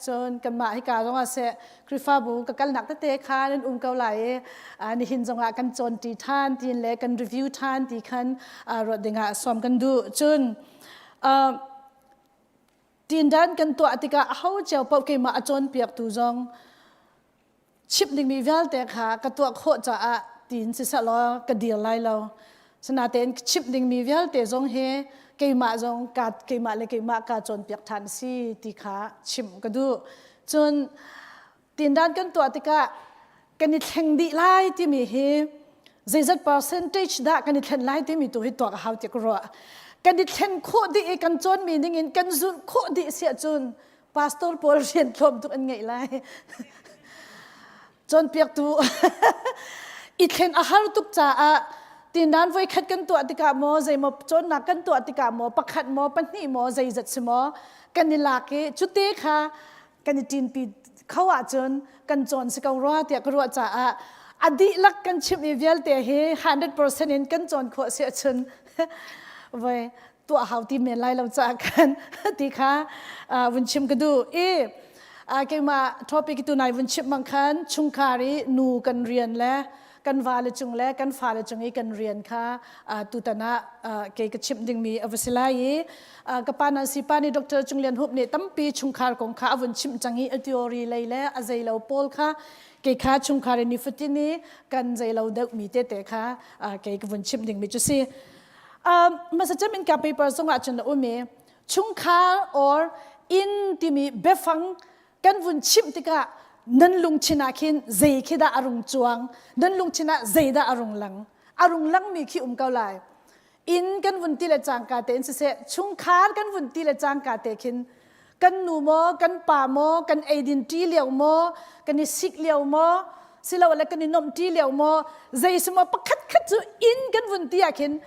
Cun kanmah hika zongah seh Khrihfabu ka kalnak tete kha nan um ko lai i nihin zongah kan cawnṭi ṭhan tiin le kan review ṭhan ti khan ruat dingah sawm kan duh. Cun tindan kan tuah tikah aho cio paoh keimah a cawnpiaktu zong chimh dingmi vialte kha ka tuah khawh caah tiin siseh law ka dir lai lo. Sinain chimh dingmi vialte zong hi keimah zong ka keimah le keimah kaa cawnpiak ṭhan a si ti kha chimh ka duh. Cun tindan kan tuah tikah kan i thleng dih lai timi hi zeizat percentage dah kan i thlen lai timi tu hi tuak a hau ti ka ruah. Kan i thlen khawh dih i kan cawnmi ningin kan zulh khawh dih si ahcun pastor pawl rian tlawm tuk an ngeih lai. Cawnpiaktu i thlen a har tuk caah tindan voikhat kan tuah tikah maw zeimaw cawnnak kan tuah tikah maw pakhat maw pahnih maw zeizat si maw kan i lak i cute kha kan i ṭinpi kho ahcun kan cawn si ko rua tiah ka ruah caah a dihlak kan chimh i vialte hi 100% in kan cawn khawh si ahcun voi tuah hau ti men lai lo caah khan ti kha vun chim ka duh i keimah topic tu nai vun chim bang khan chungkhar i nu kan rian le kan vale cung le kan fale cung i kan rian kha tutan ah kei ka chimh dingmi a va si lai i ka pa nan si pa nih Dr. Cung Lian Hup nih tampi chungkhar kong kha a vun chimh cang i a theory lei le a zei lo pawl kha kei kha chungkhar i nifatin i kan zei lo deuh mi tete kha kei ka vun chimh dingmi cu si. Hmasa cem in ka paper zongah cun a um i chungkhar or inn timi biafang kan vun chimh tikah nan lungthin ah khin zei khi dah a rung cuang, nan lungthin ah zei dah a rung lang, a rung langmi khi um ko lai. Inn kan vun ti le cangka tein siseh, chungkhar kan vun ti le cangka te khin kan nu maw, kan pa maw, kan eidin ṭi lio maw, kan i sik lio maw, silole kan i nuamh ṭi lio maw, zei si maw pakhat khat cu inn kan vun ti ah khin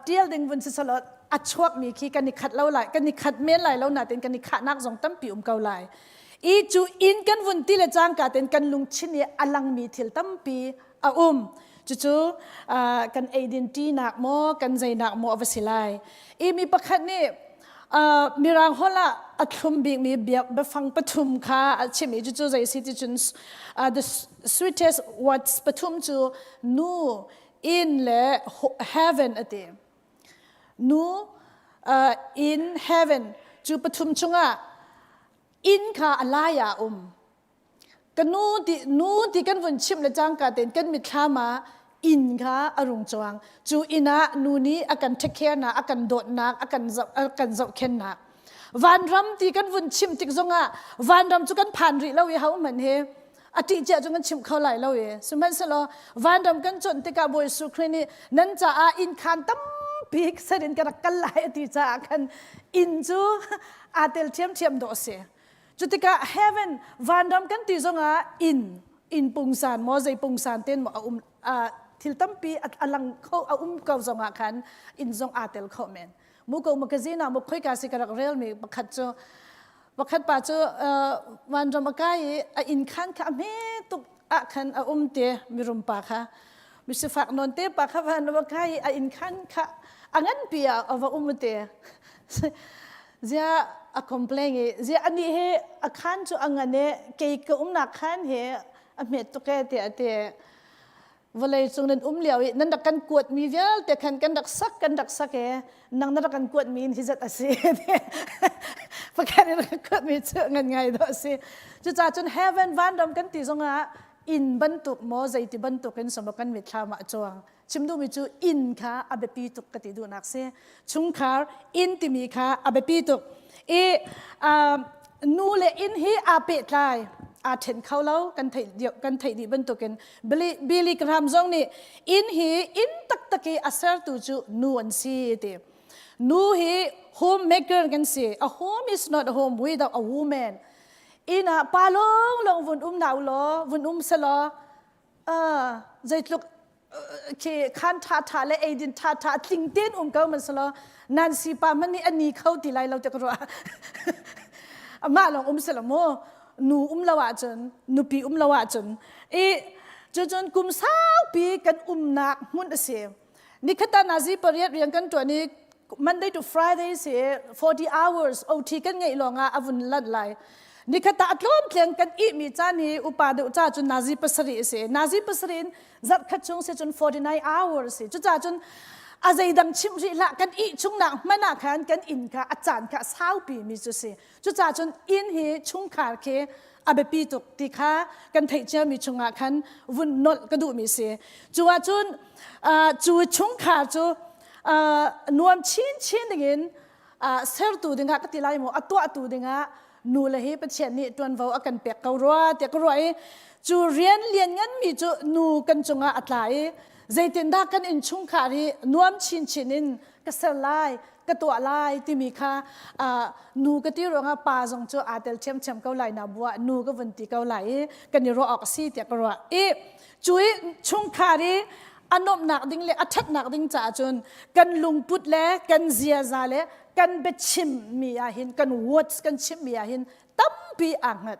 ṭial ding vun si selaw a chuakmi khi kan i khat lo lai, kan i khat men lai lo nain kan i khahnak zong tampi um ko lai. I cu inn kan vun ti le cangka tein kan lungthin i a langmi thil tampi a um. Cucu kan eidin ṭinak maw, kan zeinak maw a va si lai. I mi pakhat nih Mirang holh ah a thlum bikmi biafang pathum kha a chim i cucu zei si ti cun the sweetest words pathum cu nu, in le heaven a ti. Nu, in, heaven cu pathum chungah inn kha a lai ah a um. Ka nu ti nu ti kan vun chimh le cangka tein kan mitthlam ah inn kha a rung cuang. Cu inn ah nu nih a kan take care nak, a kan dawtnak, a kan zoh a kan zohkhennak. Vanram ti kan vun chim tik zongah vanram cu kan phan rih lo i ho hmanh hi a ṭih cia cu kan chim kho lai lo i sihmanhsehlaw vanram kan cuanh tikah Bawi Jesuh Khrih nih nan caah inn khaan tampi ser in ka rak kal lai a ti caah khan inn cu aa tel ṭhiamṭhiam dawh a si. Cutikah heaven vanram kan ti zongah inn inn pungsan maw zei pungsan ten maw a um thil tampi a lang kho a um ko zongah khan inn zong aa tel kho men. Muko magazine ah mu khoika si ka rak rel mi pakhat cu pakhat pa cu vanram a kai i a inn khan kha a hme tuk ah khan a um te mirum pa kha misifak non te pa kha vanram a kai i a inn khan kha a nganpi ah a va um te. Zia a complain i zia anih hi a khan cu a ngan i kei ka umnak khan hi a hmet tuk e tiah a ti. Vawlei cung nan um lio i nan rak kan kuatmi vialte khan kan rak sak kan rak sak i nang na rak kan kuatmi in hi zat a si. Pakhat in rak kuatmi cu ngan ngai dawh a si. Cucaah cun heaven vanram kan ti zongah inn bantuk maw zeiti bantuk in sama kan mitthlam ah a cuang. Chim duhmi cu inn kha a biapi tuk ka ti duhnak si. Chungkhar inn timi kha a biapi tuk. I nu le inn hi aa pehtlai, aa ṭhen kho lo kan theih kan theih dih bantukin Billy Graham zong nih inn hi inn taktak i a sertu cu nu an si ti. Nu hi homemaker kan si. A home is not a home without a woman. Inn ah pa lawng lawng vun um na law, vun um selaw, zeitluk khi khan ṭha ṭha le eidin ṭha ṭha tling tein um ko man selaw Nancy pa hmanh nih a ni kho ti lai lo ti ka ruah. Amah lawng um selaw mu nu um lo ahcun nupi um lo ahcun i cucun kum saupi kan umnak hmun a si. Nikhat ah nazi pariat rian kan ṭuan i Monday to Friday si 40 hours OT kan ngeih lawngah a vun lanh lai. Nikhat ah a tlawm tleng kan ihmi caan hi upa deuh ca cun nazi pasarih a si. Nazi pasarih in zarh khat chung si cun 49 hours a si. Cucaah cun a zeidang chimh rih hlah kan ih chungnak hmanh ah khan kan inn kha a caan kha a saupi mi cu si. Cucaah cun inn hi chungkhar khi a biapi tuk ti kha kan theih ciami chungah khan vun nolh ka duhmi si. Cu ahcun cu chungkhar cu nuam chinchin dingin sertu dingah ka ti lai maw a tuahtu dingah nu le hi Pathian nih ṭuanvo a kan pek ko rua tiah ka ruah i cu rian lian nganmi cu nu kan cungah a tla i zeitindah kan innchungkhar hi nuam chinchin in ka ser lai ka tuah lai timi kha nu ka ti ruangah pa zong cu aa tel ṭhiamṭhiam ko lai na buah nu ka vun ti ko lai i kan i ruah awk a si tiah ka ruah i cu i chungkhar i a nuamhnak ding le a ṭhatnak ding caah cun kan lungput le kan ziaza le kan biachim mi ah hin kan words kan chim mi ah hin tampi aa hngat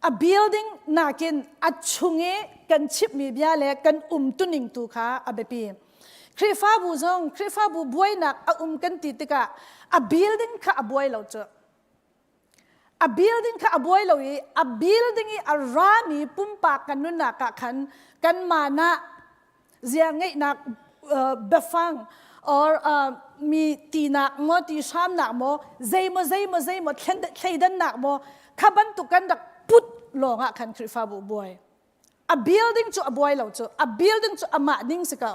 a building nakin a chung i kan chimmi bia le kan umtuning tu kha a biapi Khrihfabu zong Khrihfabu buainak a um kan ti tikah a building kha a buai lo cu a building kha a buai lo i a building i a rami pumpak kan nunnak ah khan kanmah nah zia ngeihnak biafang or mi tinak maw ti hramnak maw zeimaw zeimaw zeimaw thleidannak maw kha bantuk kan rak put lawng ah khan Khrihfabu buai a building cu a buai lo cu a building cu amah ding si ko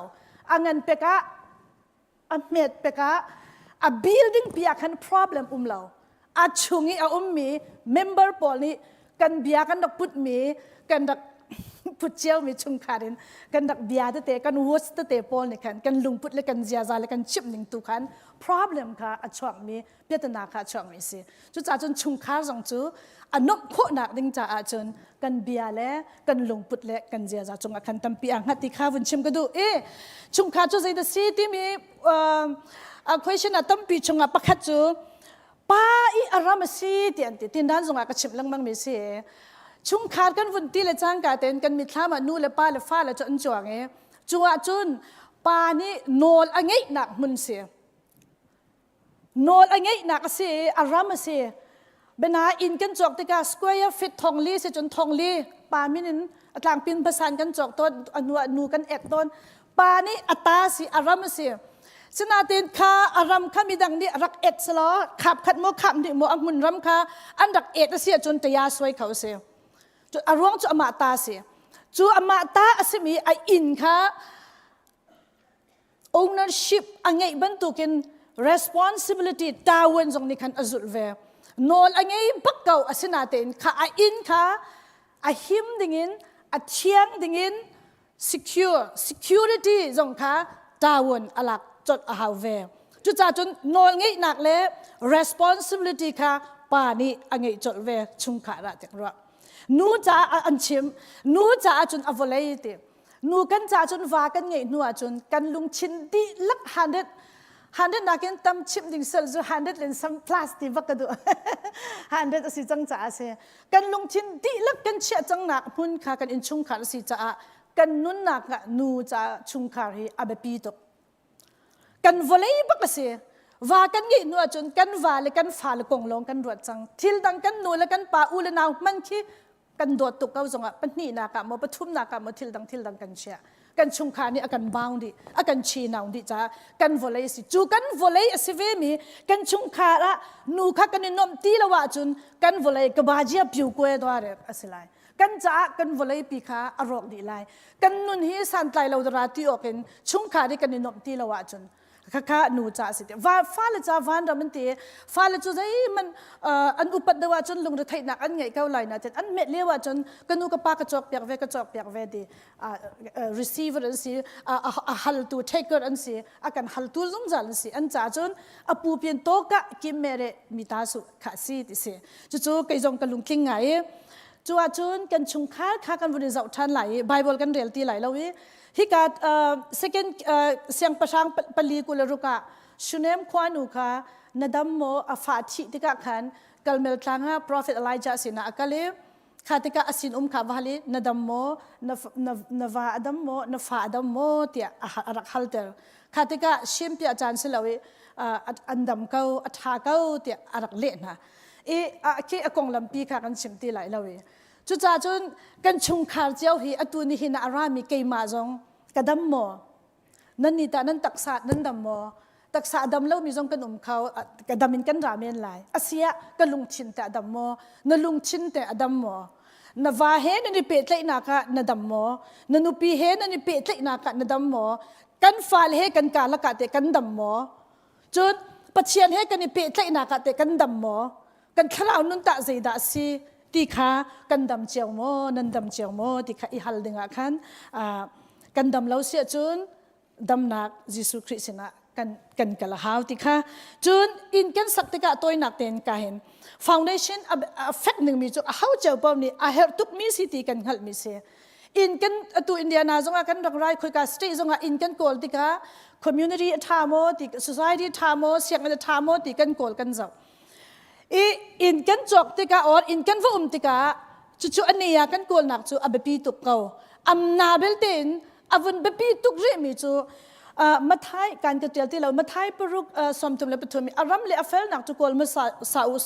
a ngan pek ah a hmet pek ah a building pi ah khan problem um lo a chung i a ummi member pawl nih kan bia kan rak putmi kan rak put ciomi chungkhar in kan rak bia tete kan words tete pawl nih khan kan lungput le kan ziaza le kan chimh ning tu khan problem kha a chuakmi piatana kha a chuakmi si cucaah cun chungkhar zong cu a nuamh khawhnak ding caah cun kan bia le kan lungput le kan ziaza cungah khan tampi aa hngat ti kha vun chim ka duh i chungkhar cu zeidah si timi question ah tampi chungah pakhat cu pa i a ram a si ti an ti tindan zongah ka chimh lengmang mi si chungkhar kan vun ti le cangka tein kan mitthlam ah nu le pa le fa le cu an cuang i cu ah cun pa nih nawl a ngeihnak hmun si Nawl a ngeihnak a si i a ram a si. Bena inn kan cawk tikah square feet thong li si cun thong li pa min in a tlangpin pasan kan cawk tawn a hnu ah nu kan ek tawn. Pa nih a ta si a ram a si. Sinain kha a ram kha midang nih rak et selaw khap khat maw khap hnih maw a hmun ram kha an rak et a si ahcun taya suai kho a si. A ruang cu amah ta a si. Cu amah ta a simi a inn kha ownership a ngeih bantukin responsibility tawan zong nih khan a zulh ve nawl a ngei bak ko asinatein kha a inn kha a him dingin a thiang dingin secure security zong kha tawan a lak colh a hau ve cucaah cun nawl ngeihnak le responsibility kha pa nih a ngeih colh ve chungkhar ah tik ruah nu caah an chim nu caah cun a vawlei ti Nu kan ca cun va kan ngeih hnu ahcun kan lungthin dihlak 100 100 nakin tam chimh ding sel cu 100 len some plus ti bak ka duh 100 a si cang caah a si kan lungthin dihlak kan chiah cangnak hmun kha kan innchungkhar a si caah kan nunnak ah nu caah chungkhar hi a biapi tuk kan vawlei bak a si va kan ngeih hnu ahcun kan va le kan fa le kong lawng kan ruat cang thil dang kan nu le kan pa u le nau hman khi kan dawt tuk ko zongah pahnihnak ah maw pathumnak ah maw thil dang thil dang kan chiah kan chungkhar nih a kan baung dih a kan chinau dih caah kan vawlei a si cu kan vawlei a si ve mi kan chungkhar ah nu kha kan i nuamh ti lo ahcun kan vawlei ka bajia piu kue doare a si lai kan caah kan vawlei pi kha a rawk dih lai kan nun hi santlai lo dara ti awk in chungkhar i kan i nuamh ti lo ahcun khakha nu ca si te va fale ca vanram an ti fale cu zeihmanh an upat deuh ahcun lungre theihnak an ngeih ko lai na ten an met lio ahcun ka nu ka pa ka cawk piak ve ka cawk piak ve ti receiver an si a haltu taker an si a kan haltu zungzal an si an ca cun a pu pian to ka kim mere mi ta su kha si ti si cucu kei zong ka lungtling ngai i cu ahcun kan chungkhar kha kan vun i zoh ṭhan lai i Bible kan rel ti lai lo i Hika second siangpahrang pali kul ruk ah Shunem khuanu kha na dam maw a fa thih tikah khan Kalmel tlang ah prophet Elijah sinah a kal i kha tikah a sin um kha va hal i na dam maw na, na, na va a dam maw na fa a dam maw tiah a rak halter kha tikah shim piah caan si lo i an dam ko a ṭha ko tiah a rak leh hna. I khi a konglampi kha kan chim ti lai lo i. Cucaah cun kan chungkhar cio hi atu nihin ah a rami keimah zong ka dam maw? Nan nih tah nan taksa nan dam maw? Taksa a dam lomi zong kan um kho, ka dam in kan ra men lai. Asiah ka lungthin teh a dam maw? Na lungthin teh a dam maw? Na va he nan i pehtlaihnak ah na dam maw? Na nupi he nan i pehtlaihnak ah na dam maw? Kan fale he kan karlak ah teh kan dam maw? Cun Pathian he kan i pehtlaihnak ah teh kan dam maw? Kan thlarau nun tah zeidah a si ti kha kan dam cio maw? Nan dam cio maw? Ti kha i hal dingah khan kan dam lo si ahcun damnak Jesuh Khrih sinah kan kan kal a hau ti kha. Cun inn kan sak tikah tawinak tein ka hin foundation a fek ningmi cu a ho cio paoh nih a herh tukmi si ti kan hngalhmi si. Inn kan atu Indiana zongah kan rak rai khoika state zongah inn kan kawl tikah community a ṭha maw ti society ṭha maw sianginn a ṭha maw ti kan kawl kan zoh. I inn kan cawk tikah or inn kan va um tikah cucu a ne ah kan kawlnak cu a biapi tuk ko. Amna belte in a vun biapi tuk rihmi cu Mathai kan ka tial ti lo Mathai paruk 33 a ram le a felnak cu kawl hmasa sa u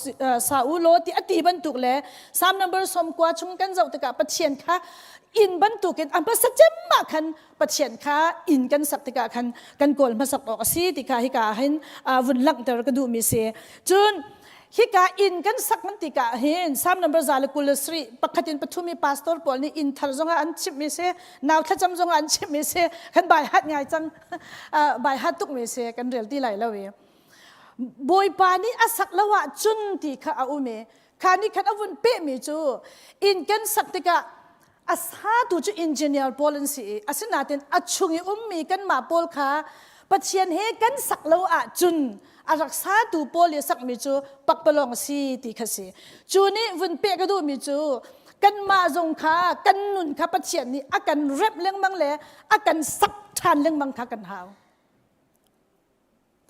sa u law ti a ti bantuk le Psalm number 90 chung kan zoh tikah Pathian kha inn bantukin a hmasa cem ah khan Pathian kha inn kan sak tikah khan kan kawl hmasak awk a si ti kha hika ah hin vun langhter ka duhmi si. Cun hika inn kan sak kan tikah hin Psalm number 123 pakhat in pathum i pastor pawl nih inn thar zongah an chimhmi si nau thlacam zongah an chimhmi si kan bai hat ngai cang bai hat tukmi si kan rel ti lai lo i Bawipa nih a sak lo ah cun ti kha a um i kha nih khan a vun pehmi cu inn kan sak tikah a satu cu engineer pawl an si i asinain a chung i ummi kanmah pawl kha Pathian he kan sak lo ahcun a rak satu pawl i sakmi cu pakpalawng a si ti kha si. Cu nih vun peh ka duhmi cu kanmah zong kha kan nun kha Pathian nih a kan remh lengmang le a kan sak ṭhan lengmang kha kan hau.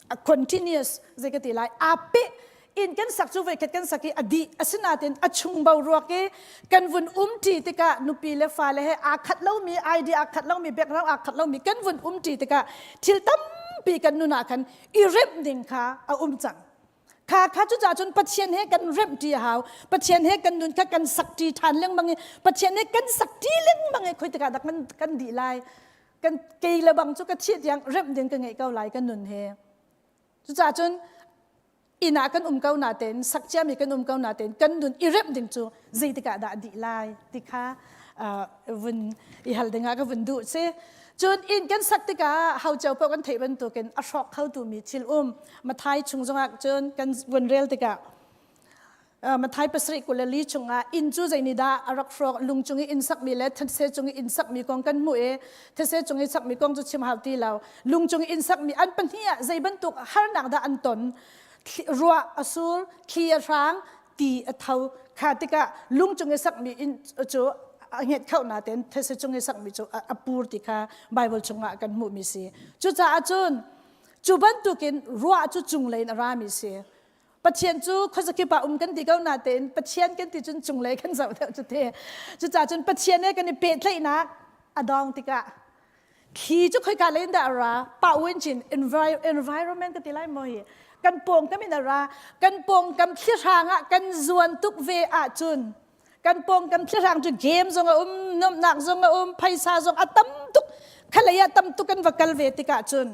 A continuous zei ka ti lai aa peh inn kan sak cu voikhat kan sak i a dih asinain a chung boruak i kan vun umṭi tikah nupi le fale he aa khat lomi idea aa khat lomi background aa khat lomi kan vun umṭi tikah thil tampi kan nun ah khan i remh ding kha a um cang kha kha cucaah cun Pathian he kan remhṭi a hau Pathian he kan nun kha kan sakṭi ṭhan lengmang i Pathian he kan sakṭi lengmang i khoi tikah dah kan kan dih lai kan kei le bang cu ka thih tiang remh ding ka ngeih ko lai kan nun he cucaah cun inn ah kan um ko natein sak ciami kan um ko natein kan nun i remh ding cu zeitikah dah dih lai ti kha vun i hal dingah ka vun duh si cun inn kan sak tikah hau cio paoh kan theih bantukin a hrawk kho tumi thil um Mathai chung zongah cun kan vun rel tikah Mathai 7:24 chungah inn cu zei nih dah a rak hrawk lung cung i inn sakmi le thetse cung i inn sakmi kong kan hmuh i thetse cung i sakmi kong cu chim hau ti lo lung cung i inn sakmi an pahnih ah zei bantuk harnak dah an ton ruah a sur thli a hrang ti a tho kha tikah lung cung i sakmi inn cu a nget kho natein thetse cung i sakmi cu a pur ti kha Bible chungah kan hmuhmi si cucaah cun cu bantukin ruah cu cunglei in a rami si Pathian cu khuazakip ah um kan ti ko natein Pathian kan ti cun cunglei kan zoh deuh cu te. Cucaah cun Pathian he kan i pehtlaihnak a dong tikah thli cu khoika lei in dah a ra pa win chin environment ka ti lai maw hi kan pawngkam in a ra kan pawngkam thlihrang ah kan zuan tuk ve ahcun kan pawngkam thlihrang cu game zong a um nuamhnak zong a um phaisa zong a tam tuk khalei ah tam tuk kan va kal ve tikah cun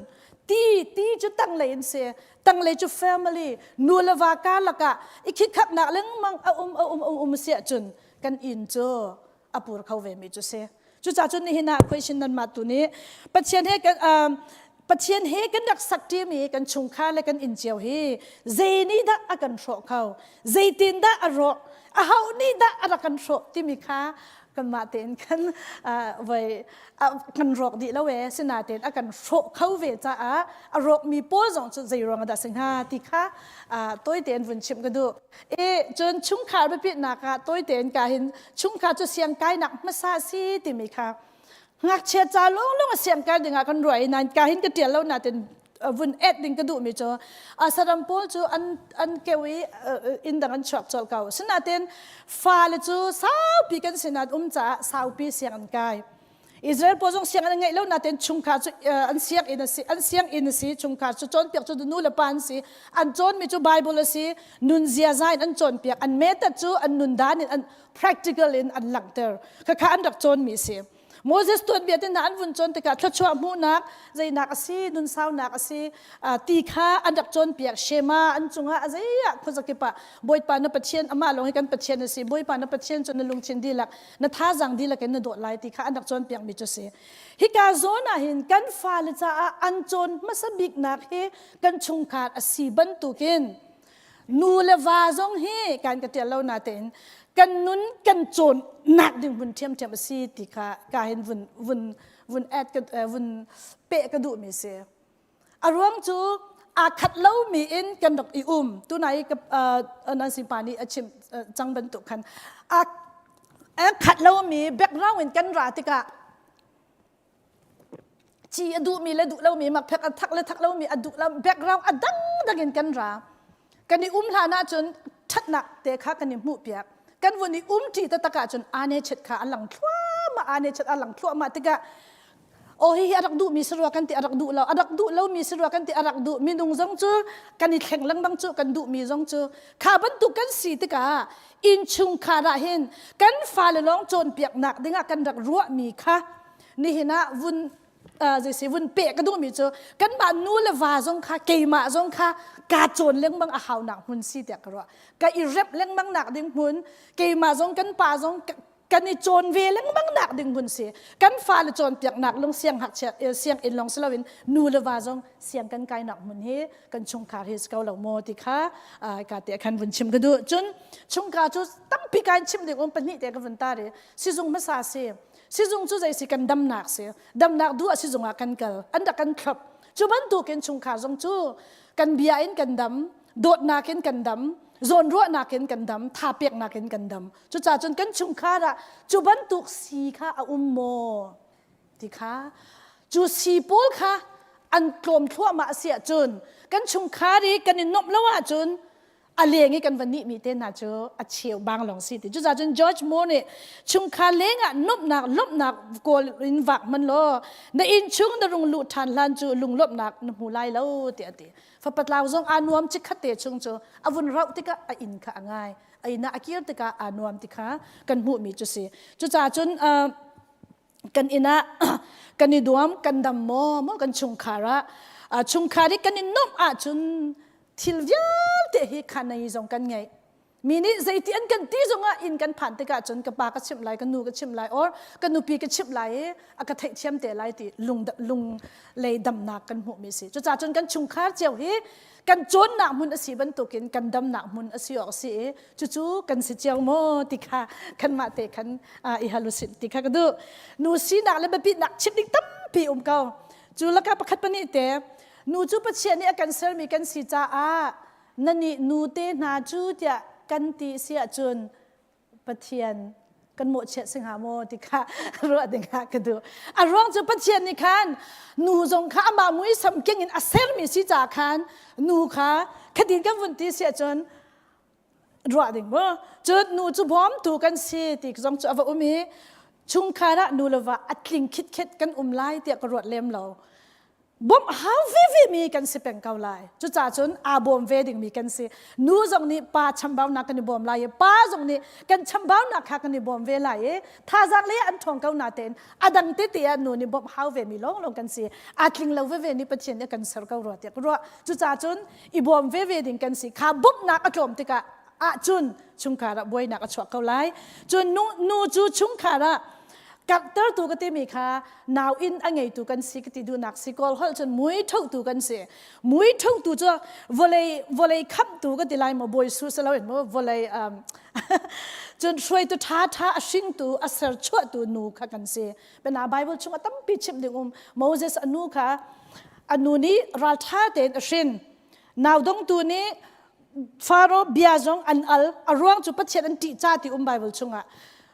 ti ti cu tanglei in si tanglei cu family nu le va karlak ah i khikkhaknak lengmang a um a um a um si ahcun kan inn cu a pur kho ve mi cu si cucaah cun nihin ah question nan mah tu nih Pathian he kan Pathian he kan rak sak ṭimi kan chungkhar le kan inn cio hi zei nih dah a kan hrawh kho zeitin dah a rawh aho nih dah a rak kan hrawh timi kha kanmah tein khan voi kan rawk dih lo e sinatein a kan hrawh kho ve caah a rawkmi pawl zong cu zei ruang dah si hnga ti kha tawi tein vun chimh ka duh i cun chungkhar biapitnak ah tawi tein ka hin chungkhar cu siang kainak hmasa si timi kha ngakchia ca lawng a siang kai dingah kan ruah i nain ka hin ka tial lo natin vun et ding ka duhmi cu saram pawl cu an an keu i inn dang an chuak colh ko sinain fale cu saupi kan sinah um caah saupi siang an kai. Israel pawl zong sianginn an ngeih lo nain chungkhar cu an sianginn a si an sianginn a si chungkhar cu cawnpiak cu nu le pa an si an cawnmi cu Bible a si nun ziaza in an cawnpiak an method cu an nun dan in an practical in an langhter khakha an rak cawnmi a si Moses tuanbia te hna an vun cawn tikah thluachuah hmuhnak zeinak a si nunsaunak a si ti kha an rak cawnpiak Shema an cungah a zeiah khuazakip ah Bawipa na Pathian amah lawng hi kan Pathian a si Bawipa na Pathian cu na lungthin dihlak na thazaang dihlak in na dawt lai ti kha an rak cawnpiakmi cu a si. Hika zawn ah hin kan fale caah an cawn hmasa biknak hi kan chungkhar a si bantukin nu le va zong hi kan ka tial lo natein kan nun kan cawn nak ding hmun ṭhiamṭhiam a si ti kha ka hin vun vun vun add ka vun peh ka duhmi si. A ruang cu aa khat lomi in kan rak i um. Tunai ka Nancy pa nih a chim cang bantuk khan aa khat lomi background in kan ra tikah ci a duhmi le duh lomi makphek a thak le thak lomi a duh lo background a dangdang in kan ra. Kan i um hlan ahcun ṭhatnak te kha kan i hmuhpiak. Kan vun i um ṭi taktak ahcun aa chet kha a lang thluahmah, aa chet a lang thluahmah tikah aw hihi a rak duhmi si rua kan ti a rak duh lo a rak duh lomi si rua kan ti a rak duh minung zong cu kan i thleng lengmang cu kan duhmi zong cu kha bantuk kan si tikah innchungkhar ah hin kan fale lawng cawnpiaknak dingah kan rak ruahmi kha nihin ah vun zeisi vun peh ka duhmi cu kanmah nu le va zong kha keimah zong kha kaa cawn lengmang a haunak hmun si tiah ka ruah ka i rep lengmang nak ding hmun keimah zong kan pa zong kan i cawn ve lengmang nak ding hmun si kan fale cawnpiaknak lung siang ngakchia sianginn lawng si loin nu le va zong siang kan kainak hmun hi kan chungkhar hi si ko lo maw ti kha ka te khan vun chim ka duh cun chungkhar cu tampi kain chim ding um pahnih te ka vun tar i sizung hmasa si sizung cu zei si kan damnak si damnak duh ah sizung ah kan kal an rak kan thlop cu bantukin chungkhar zong cu kan bia in kan dam dawtnak in kan dam zawnruahnak in kan dam tha peknak in kan dam cucaah cun kan chungkhar ah cu bantuk si kha a um maw ti kha cu si pawl kha an tlawm thluahmah a si ahcun kan chungkhar i kan i nuamh lo ahcun a leng i kan va nih mi te hna cu a cheu bang lawng si ti cucaah cun George Moore nih chungkhar leng ah nuamhnak lawmhnak kawl in vak hman law na inn chung na rung luh ṭhan hlan cu lunglawmhnak na hmu lai lo tiah a ti Fapatlau zong aa nuam chikkhat te chung cu a vun rauh tikah a inn kha a ngai. A inn ah a kir tikah aa nuam ti kha kan hmuhmi cu si. Cucaah cun kan inn ah kan i duam, kan dam maw, maw kan chungkhar ah chungkhar i kan i nuamh ahcun thil vialte hi khanai zong kan ngeih. Mi nih zeiti an kan ti zongah inn kan phan tikah cun ka pa ka chimh lai, ka nu ka chimh lai, or ka nupi ka chimh lai i a ka theihthiam te lai ti lung lung lei damnak kan hmuhmi si. Cucaah cun kan chungkhar cio hi kan cawnnak hmun a si bantukin kan damnak hmun a si awk a si i cucu kan si cio maw ti kha kanmah te khan i hal usih ti kha ka duh. Nu sinak le biapitnak chim ding tampi um ko. Cu lakah pakhat pahnih te nu cu Pathian nih a kan sermi kan si caah na nih nu te hna cu tiah kan ti si ahcun Pathian kan mawhchiat si hnga maw ti kha ruah ding ah ka duh. A ruang cu Pathian nih khan nu zong kha amah muisam keng in a sermi si caah khan nu kha khatin kan vun ti si ahcun ruah ding mu. Cun nu cu bawmtu kan si ti zong cu a va um i chungkhar ah nu le va a tling khitkhet kan um lai tiah ka ruat lem lo. Bawmh hau veve mi kan si peng ko lai. Cucaah cun aa bawm ve dingmi kan si. Nu zong nih pa chambaunak kan i bawm lai i pa zong nih kan chambaunak kha kan i bawm ve lai i thazaang le an ṭhawng ko natein a dang tete ah nu nih bawmh hau ve mi lawnglawng kan si. Aa tling lo veve nih Pathian nih a kan ser ko rua tiah ka ruah. Cucaah cun i bawm veve ding kan si. Kha bawmhnak a tlawm tikah ahcun chungkhar ah buainak a chuak ko lai. Cun nu, nu cu chungkhar ah karhtertu ka timi kha nau inn a ngeitu kan si ka ti duhnak si kawl holh cun mui thotu kan si mui thotu cu vawlei vawlei khamtu ka ti lai maw bawi su si loin maw vawlei um, cun hruaitu ṭha ṭha a hringtu a serchuahtu nu kha kan si bena bible chung a tampi chimh ding um Moses a nu kha a nu nih ralṭha tein a hrin nau dongtu nih Faro bia zong an al a ruang cu Pathian an ṭih ca ti um Bible chungah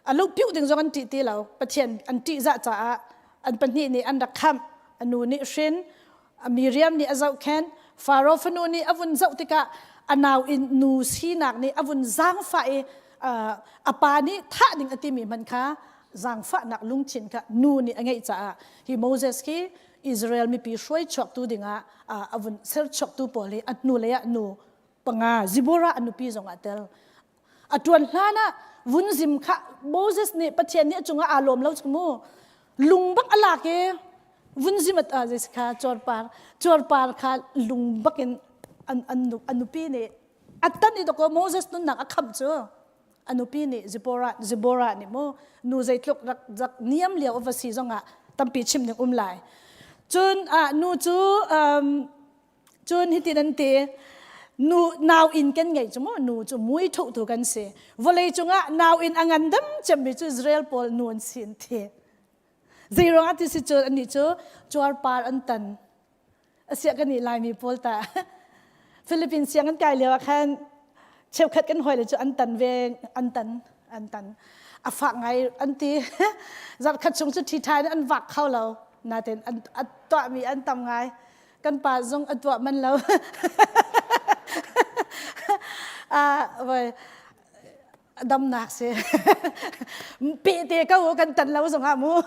a lu piuh ding zong an ṭih ti lo Pathian an ṭihzah caah an pahnih nih an rak khamh a nu nih hrin Miriam nih a zohkhenh Faro fanu nih a vun zoh tikah a nau in nu sinak nih a vun zaangfah i a pa nih thah ding a timi hmanh kha. Zaangfahnak lungthin kha nu nih a ngeih caah hi Moses khi Israel mipi hruai chuaktu dingah a vun ser chuaktu pawl hi a hnu lei ah nu panga Zipporah a nupi zong ah tel. A tuan hlan ah vun zim kha Moses nih Pathian nih a cungah aa lawm lo cu mu. Lung bak a lak i vun zim a kha cuarpar cuarpar kha lung bak in an an a nupi nih a tan i dawkaw Moses nunnak a khamh cu. A nupi nih Zipporah Zipporah nih mu nu zeitluk rak rak niam lio a va si zongah tampi chim ding um lai. Cun ah nu cu um, Cun hitin an ti, nu nau inn kan ngeih cu mu nu cu mui thuhtu kan si. Vawlei cungah nau inn a ngandam cemmi cu Israel pawl nu an si an ti. Zei ruangah ti si cu annih cu cuarpar an tan. Asiah kan nih Laimi pawl ta. Philippines siang an kai lio ah khan cheukhat kan hawile cu an tan ve an tan an tan. A fak ngai an ti. Zarhkhat chung cu ṭhiṭha in an vak kho lo. Nain an a tuahmi an tam ngai. Kan pa zong a tuah man lo. Ah, damnak si. Pe te ko kan tan lo zongah mu.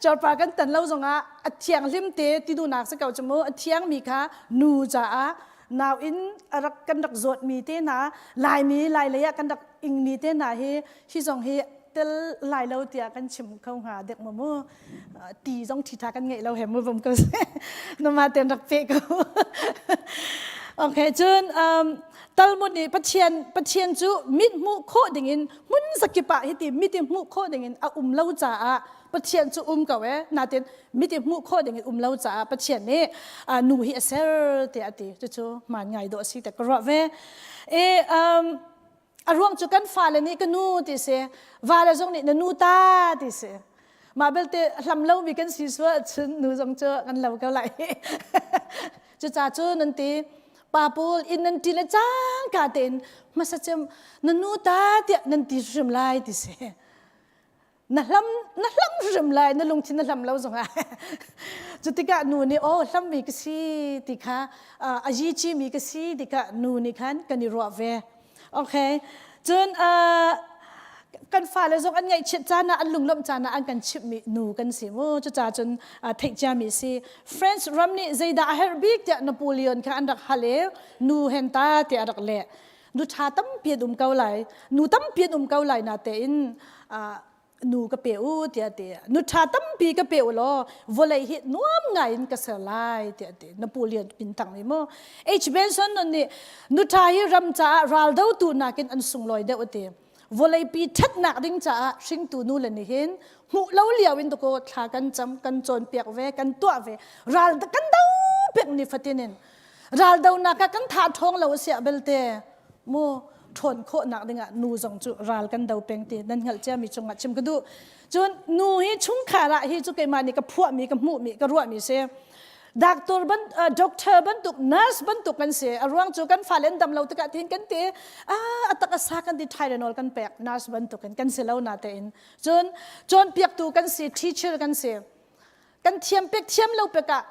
Chorpa kan tan lo zongah a thianghlim te ti duhnak si ko cu mu. A thiangmi kha nu caah nau in a rak kan rak zawtmi te hna Laimi Lai lei ah kan rak ingmi te hna hi hi zong hi tel lai lo tiah kan chim kho hnga dek maw mu ti zong ṭhiṭha kan ngeih lo he mu vom ko nama ten rak pe ko okay cun um, Talmud nih Pathian Pathian cu mit hmuh khawh dingin hmun zakip ah hiti mit i hmuh khawh dingin a um lo caah Pathian cu um ko e natin mit i hmuh khawh dingin um lo caah Pathian nih nu hi a ser tiah a ti cucu hmaan ngai dawh a si te ka ruah ve e um, A ruang cu kan fale nih ka nu ti si, vale zong nih na nu ta ti si. Mah belte hlam lomi kan si sual cun nu zong cu kan lo ko lai. Cuca cu nan ti pa pawl inn nan ti le cangka tein hmasa cem na nu ta tiah nan ti hrim lai ti si. Na hlam na hlam hrim lai na lungthin na hlam lo zongah cu tikah nu nih oh hlammi ka si ti kha a yi mi ka si ti kha nu nih khan kan i ruah ve okay cun kan fale zong an ngaihchiat caan ah an lunglawmh caan ah an kan chimhmi nu kan si mu cucaah cun theih ciami si French ram nih zeidah a herh bik tiah Napoleon kha an rak hal i nu hen ta tiah a rak leh nu ṭha tampi an um ko lai nu tampi an um ko lai na tein nu ka pe u tiah ti nu ṭha tampi ka pe u law vawlei hi nuam ngai in ka ser lai tiah ti na pu lian pin tang mi mu H Benson nun nih nu ṭha hi ram caah raldotu nakin an sunglawi deuh ti vawlei pi ṭhatnak ding caah hringtu nu le nih hin hmuh lo lio in ko thla kan cam kan cawnpiak ve kan tuah ve ral kan do pek ni fatin in Raldonak ah kan tha ṭhawng lo a siah belte mu ṭhawn khawhnak dingah nu zong cu ral kan do peng ti nan hngalh ciami cungah chim ka duh. Cun nu hi chungkhar ah hi cu keimah nih ka phuahmi ka hmuhmi ka ruahmi si. Doctor ban uh, doctor bantuk nurse bantuk kan si. A ruang cu kan fale an dam lo tikah tin kan ti ah a tak a sa kan ti Tylenol kan pek nurse bantuk in kan si lo na tein. Cun cawnpiaktu kan si teacher kan si. Kan thiam pek thiam lo pek ah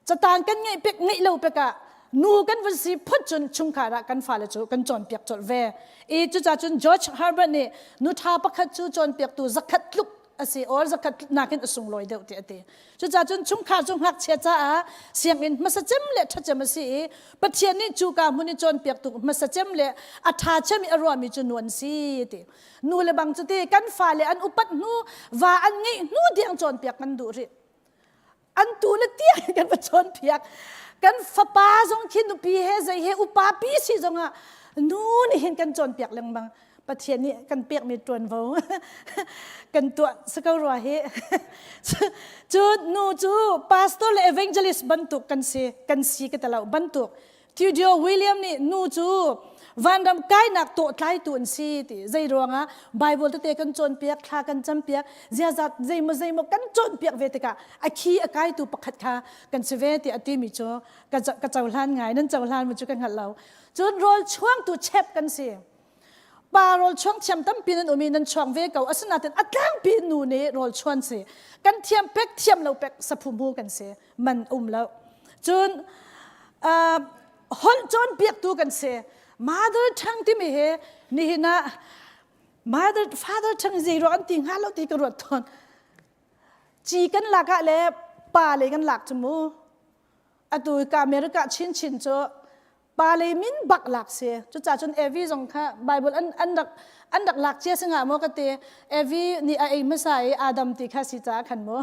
Catang kan ngeih pek ngeih lo pek ah nu kan vun si phut cun chungkhar ah kan fale cu kan cawnpiak colh ve. I cucaah cun George Herbert nih nu ṭha pakhat cu cawnpiaktu zakhat tluk a si or zakhat nakin a sunglawi deuh ti a ti. Cucaah cun chungkhar cu ngakchia caah sianginn hmasa cem le ṭha cem a si i Pathian nih cuka hmun i cawnpiaktu hmasa cem le a ṭha cem i a ruahmi cu nu an si ti. Nu le bang cu ti kan fale an upat hnu va an ngeih hnu tiang cawnpiak kan duh rih. An tu le tiang kan va cawnpiak. Kan fapa zong khi nupi he zei he upa pi si zongah nu nih hin kan cawnpiak lengmang. Pathian nih kan pekmi ṭuanvo kan tuah si ko rua hi. Cun nu cu pastor le evangelist bantuk kan si kan si ka ti lo bantuk Theodore William nih nu cu vanram kainak tawhtlaitu an si ti zei ruangah Bible tete kan cawnpiak thla kan campiak ziaza zeimaw zeimaw kan cawnpiak ve tikah a khi a kaitu pakhat kha kan si ve ti a timi cu ka cohlan ngai nan cohlan mu cu ka hngalh lo cun rawl chuangtu chef kan si pa rawl chuang thiam tampi nan um i nan chuang ve ko asinain a tlangpi nu nih rawl chuan si kan thiam pek thiam lo pek saphu mu kan si man um lo cun uh, holh cawnpiaktu kan si mother tongue timi hi nihin ah Mother father tongue zei ruang an ti hnga lo ti ka ruat tawn. Ci kan lak ah le pa le kan lak cu mu. Atu ka America chinchin cu pa le min bak lak si. Cucaah cun Evi zong kha Bible an an rak an rak lak cia singa maw ka ti. Evi nih a ei hmasa i Adam ti kha si caah khan mu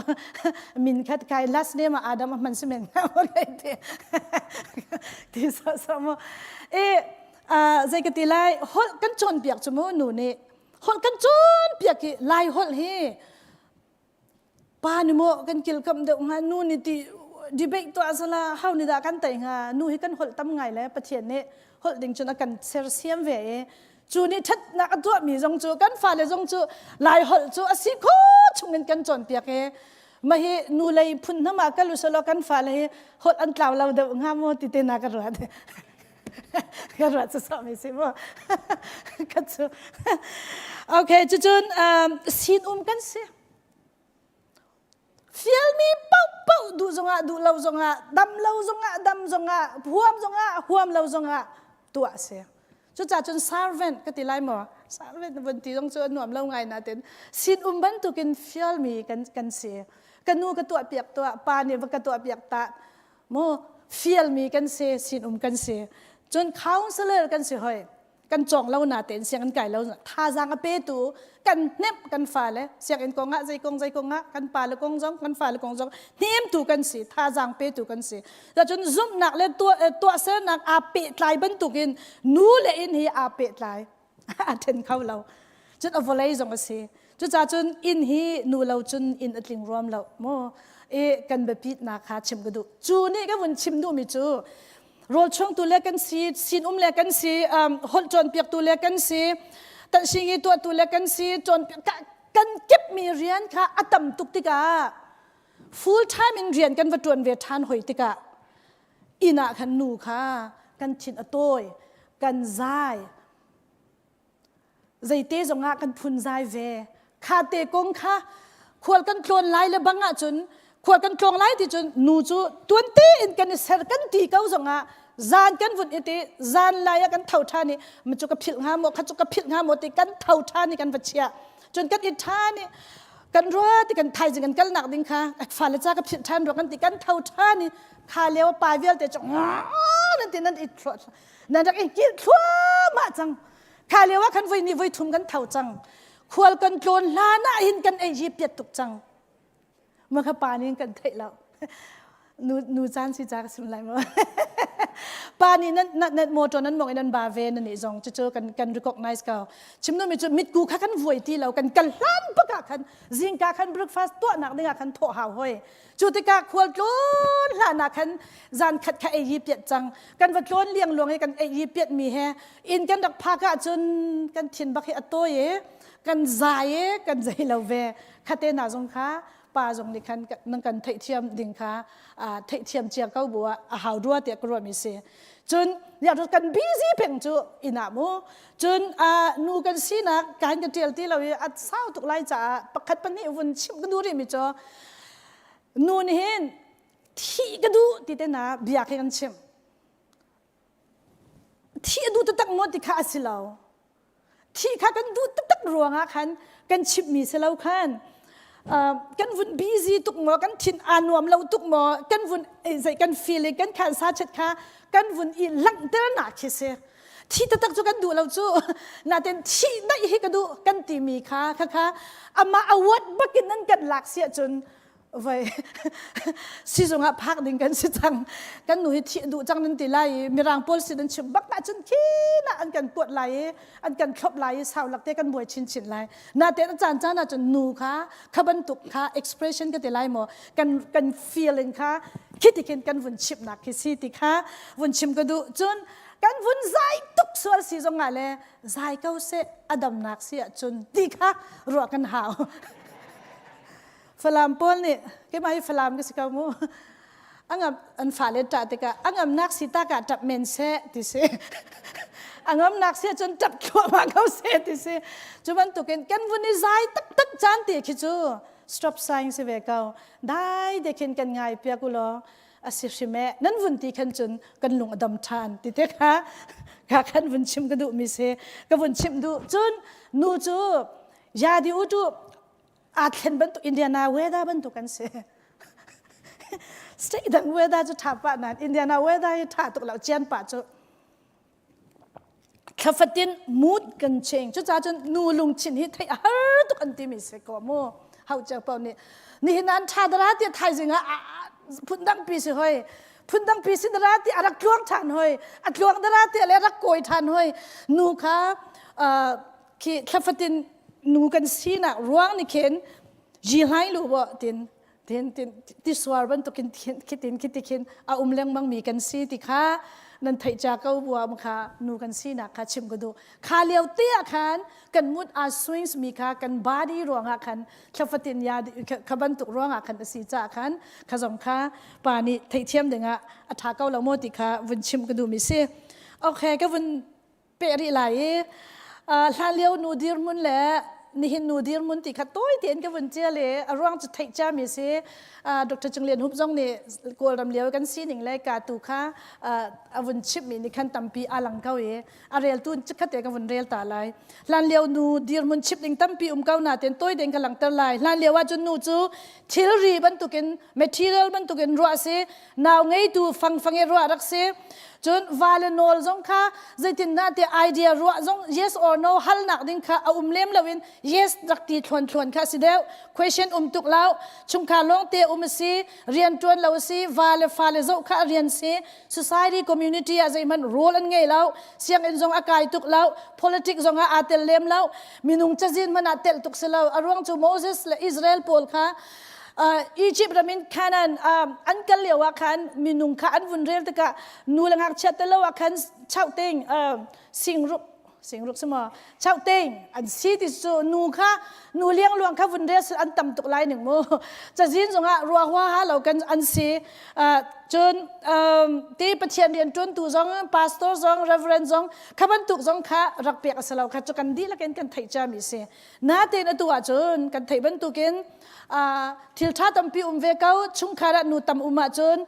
min kha kai last name ah Adam a hman si men hnga maw kai ti. Ti so so mu. E zei ka ti lai holh kan cawnpiak cu mu nu nih holh kan cawnpiak i lai holh hi pa nih maw kan kilkamh deuh hnga nu nih ti debate tuah sala hau nih dah kan tei hnga nu hi kan holh tam ngai le pathian nih holh ding cun a kan sersiam ve i cu nih ṭhatnak a tuahmi zong cu kan fale zong cu lai holh cu a si kho chungin kan cawnpiak i mah hi nu lei phun hna ma kal usalaw kan fale hi holh an tlau lo deuh hnga maw ti te na ka ruat ka ruat cu sawmi si mu ka cu okay cucun sin um kan si fialmi paoh paoh duh zongah duh lo zongah dam lo zongah dam zongah huam zongah huam lo zongah tuah si cucaah cun servant ka ti lai maw servant vun ti zong cu a nuam lo ngai natin sin um bantukin fialmi kan kan si ka nu ka tuah piak tuah pa nih va ka tuah piak ta mu fialmi kan si sinum kan si cun counselor kan si hoi kan cawng lo na tein sianginn kai lo thazaang a petu kan hnemh kan fale sianginn kong ah zei kong zei kong ah kan pale kong zong kan fale kong zong hnemtu kan si thazaang petu kan si cun zumhnak le tuahsernak aa pehtlai bantukin nu le inn hi aa pehtlai a then kho lo cun a vawlei zong a si cucaah cun inn hi nu lo cun inn a tling ruam lo mu i kan biapitnak kha chim ka duh cu nih ka vun chim duhmi cu rawl chungtu le kan si sinum le kan si holh cawnpiaktu le kan si tanhsingi tuahtu le kan si cawnpiak kan kipmi rian kha a tam tuk tikah full time in rian kan va tuan ve ṭhan hoi tikah inn ah khan nu kha kan thin a tawi kan zai zeite zongah kan phun zai ve kha te kong kha khual kan tlawn lai le bang ahcun khual kan tlawng lai ti cun nu cu tuan tein kan i ser kan ti ko zongah zan kan vun i ti zan lai ah kan tho ṭhan i ma cu ka philh hnga maw kha cu ka philh hnga maw ti kan tho ṭhan i kan va chiah cun kan i ṭhan i kan rua ti kan thaizing kan kalnak ding kha fale ca ka philh ṭhan rua kan ti kan tho ṭhan i kha lio pa vialte cu nan ti nan i nan rak i kilh thluahmah cang kha lio ah khan voi ni voi thum kan tho cang khual kan tlawn hlan ah hin kan ei hi piat tuk cang ma kha pa nih kan theih lo nu nu caan si ca ka sim lai maw pa nih nan nan motor nan mong in nan ba ve nan nih zong cucu kan kan recognize ko chim nu mi cu mitku kha kan vuai ti lo kan kal hlan bak ah khan zingka khan breakfast tuahnak ding ah khan thawh hau hoi cu tikah khual tlawn hlan ah khan zan khat kha ei hi piat cang kan va tlawn liang luang i kan ei hi piat mi he inn kan rak phak ah cun kan thin bak hi a tawi i kan zai i kan zei lo ve khate na zong kha pa zong nih khan nan kan theihthiam ding kha theihthiam cia ko bu ah a hau rua tiah ka ruah mi si cun ya kan busy peng cu inn ah mu cun nu kan sinak kan ka tial ti lo i a sau tuk lai caah pakhat pahnih vun chim ka duh rih mi cu nu nih hin thih ka duh ti te na bia khi kan chim thih a duh taktak maw ti kha a si lo thih kha kan duh taktak ruangah khan kan chimhmi si lo khan kan vun busy tuk maw kan thin aa nuam lo tuk maw kan vun zei kan feeling kan khan sa chet kha kan vun i langhternak khi si thi taktak cu kan duh lo cu naten thih daih hi ka duh kan timi kha kha kha amah award bakin nan kan lak si ahcun voi sizung ah phak ding kan si cang kan nu hi thih duh cang nan ti lai i mirang pawl sin an chim bak ahcun khi na an kan kuat lai i an kan thlop lai i sau lak te kan buai chinchin lai natein a caan caan ahcun nu kha kha bantuk kha expression ka ti lai maw kan kan feeling kha khi ti khin kan vun chimnak khi si ti kha vun chim ka duh cun kan vun zai tuk sual si zong ah le zai ko seh a damnak si ahcun ti kha ruah kan hau Falam pawl nih keimah hi Falam ka si ko mu angam an fale ṭah tikah angamnak si tak ah ṭap men seh ti si angamnak si ahcun ṭap thluahmah ko seh ti si cu bantukin kan vun i zai taktak caan ti khi cu stop sign si ve ko dai te khin kan ngai piak u law a si hrim e nan vun ti khan cun kan lung a dam ṭhan ti te kha kha khan vun chim ka duh mi si ka vun chim duh cun. Nu cu yadi u tu aa thlen bantuk Indiana weather bantuk kan si. State dang weather cu tha pah nain Indiana weather hi tha tuk lo cian pah cu. Thlafatin mood kan change. Cucaah cun nu lungthin hi theih a har tuk an timi si ko mu. Hau cio paoh nih nihin an tha dara ti thaizing ah phundang pi si hoi. Phundang pi si dara ti a rak tluang than hoi. A tluang dara ti le rak kawi than hoi. Nu kha khi thlafatin nu kan sinak ruang ni khin ji hlai lu bo tin tin tin ti suar bantukin khitin khiti khin a um lengmang mi kan si ti kha nan theih cha ko bua kha nu kan sinak kha chim ka duh kha lio te ah khan kan mood a swings mi kha kan body ruangah khan thlafatin ya kha bantuk ruangah khan a si ca khan kha zong kha pa nih theihthiam dingah a tha ko lo maw ti kha vun chim ka duh mi si okay ka vun peh rih lai i hlanlio nu dirhmun le nihin nu dirhmun ti kha tawi tein ka vun ṭial i a ruang cu theih ciami si. Dr. Cung Lian Hup zong nih Kawlram lio kan sining le ka tu kha a vun chimhmi nih khan tampi a lang ko i a reltu chikkhat te ka vun rel ta lai. Hlanlio nu dirhmun chimh ding tampi um ko nain tawi tein ka langhter lai. Hlanlio ahcun nu cu thilri bantukin material bantukin ruah si nau ngeitu fangfang i ruah rak si cun va le nawl zong kha zeitindah ti idea ruah zong yes or no halnak ding kha a um lem loin yes rak ti thluan thluan kha si deuh question um tuk lo chungkhar lawng te um si rian tuan lo si va le fa le zoh kha rian si society community ah zeihmanh role an ngei lo sianginn zong a kai tuk lo politics zong ah aa tel lem lo minung cazin hmanh ah tel tuk si lo a ruang cu Moses le Israel pawl kha Egypt ram in Canaan an kal lio ah khan minung kha an vun rel tikah nu le ngakchia te lo ah khan chauhting singruk singruk si maw chauhting an si ti cu nu kha nu liangluang kha vun rel an tam tuk lai ning mu cazin zongah rua hua ha lo kan an si cun ti Pathian rian ṭuantu zong pastor zong reverend zong kha bantuk zong kha rak pek a si lo kha cu kan dihlak in kan theih ciami si Natein atu ahcun kan theih bantukin thil ṭha tampi um ve ko chungkhar ah nu tam um ahcun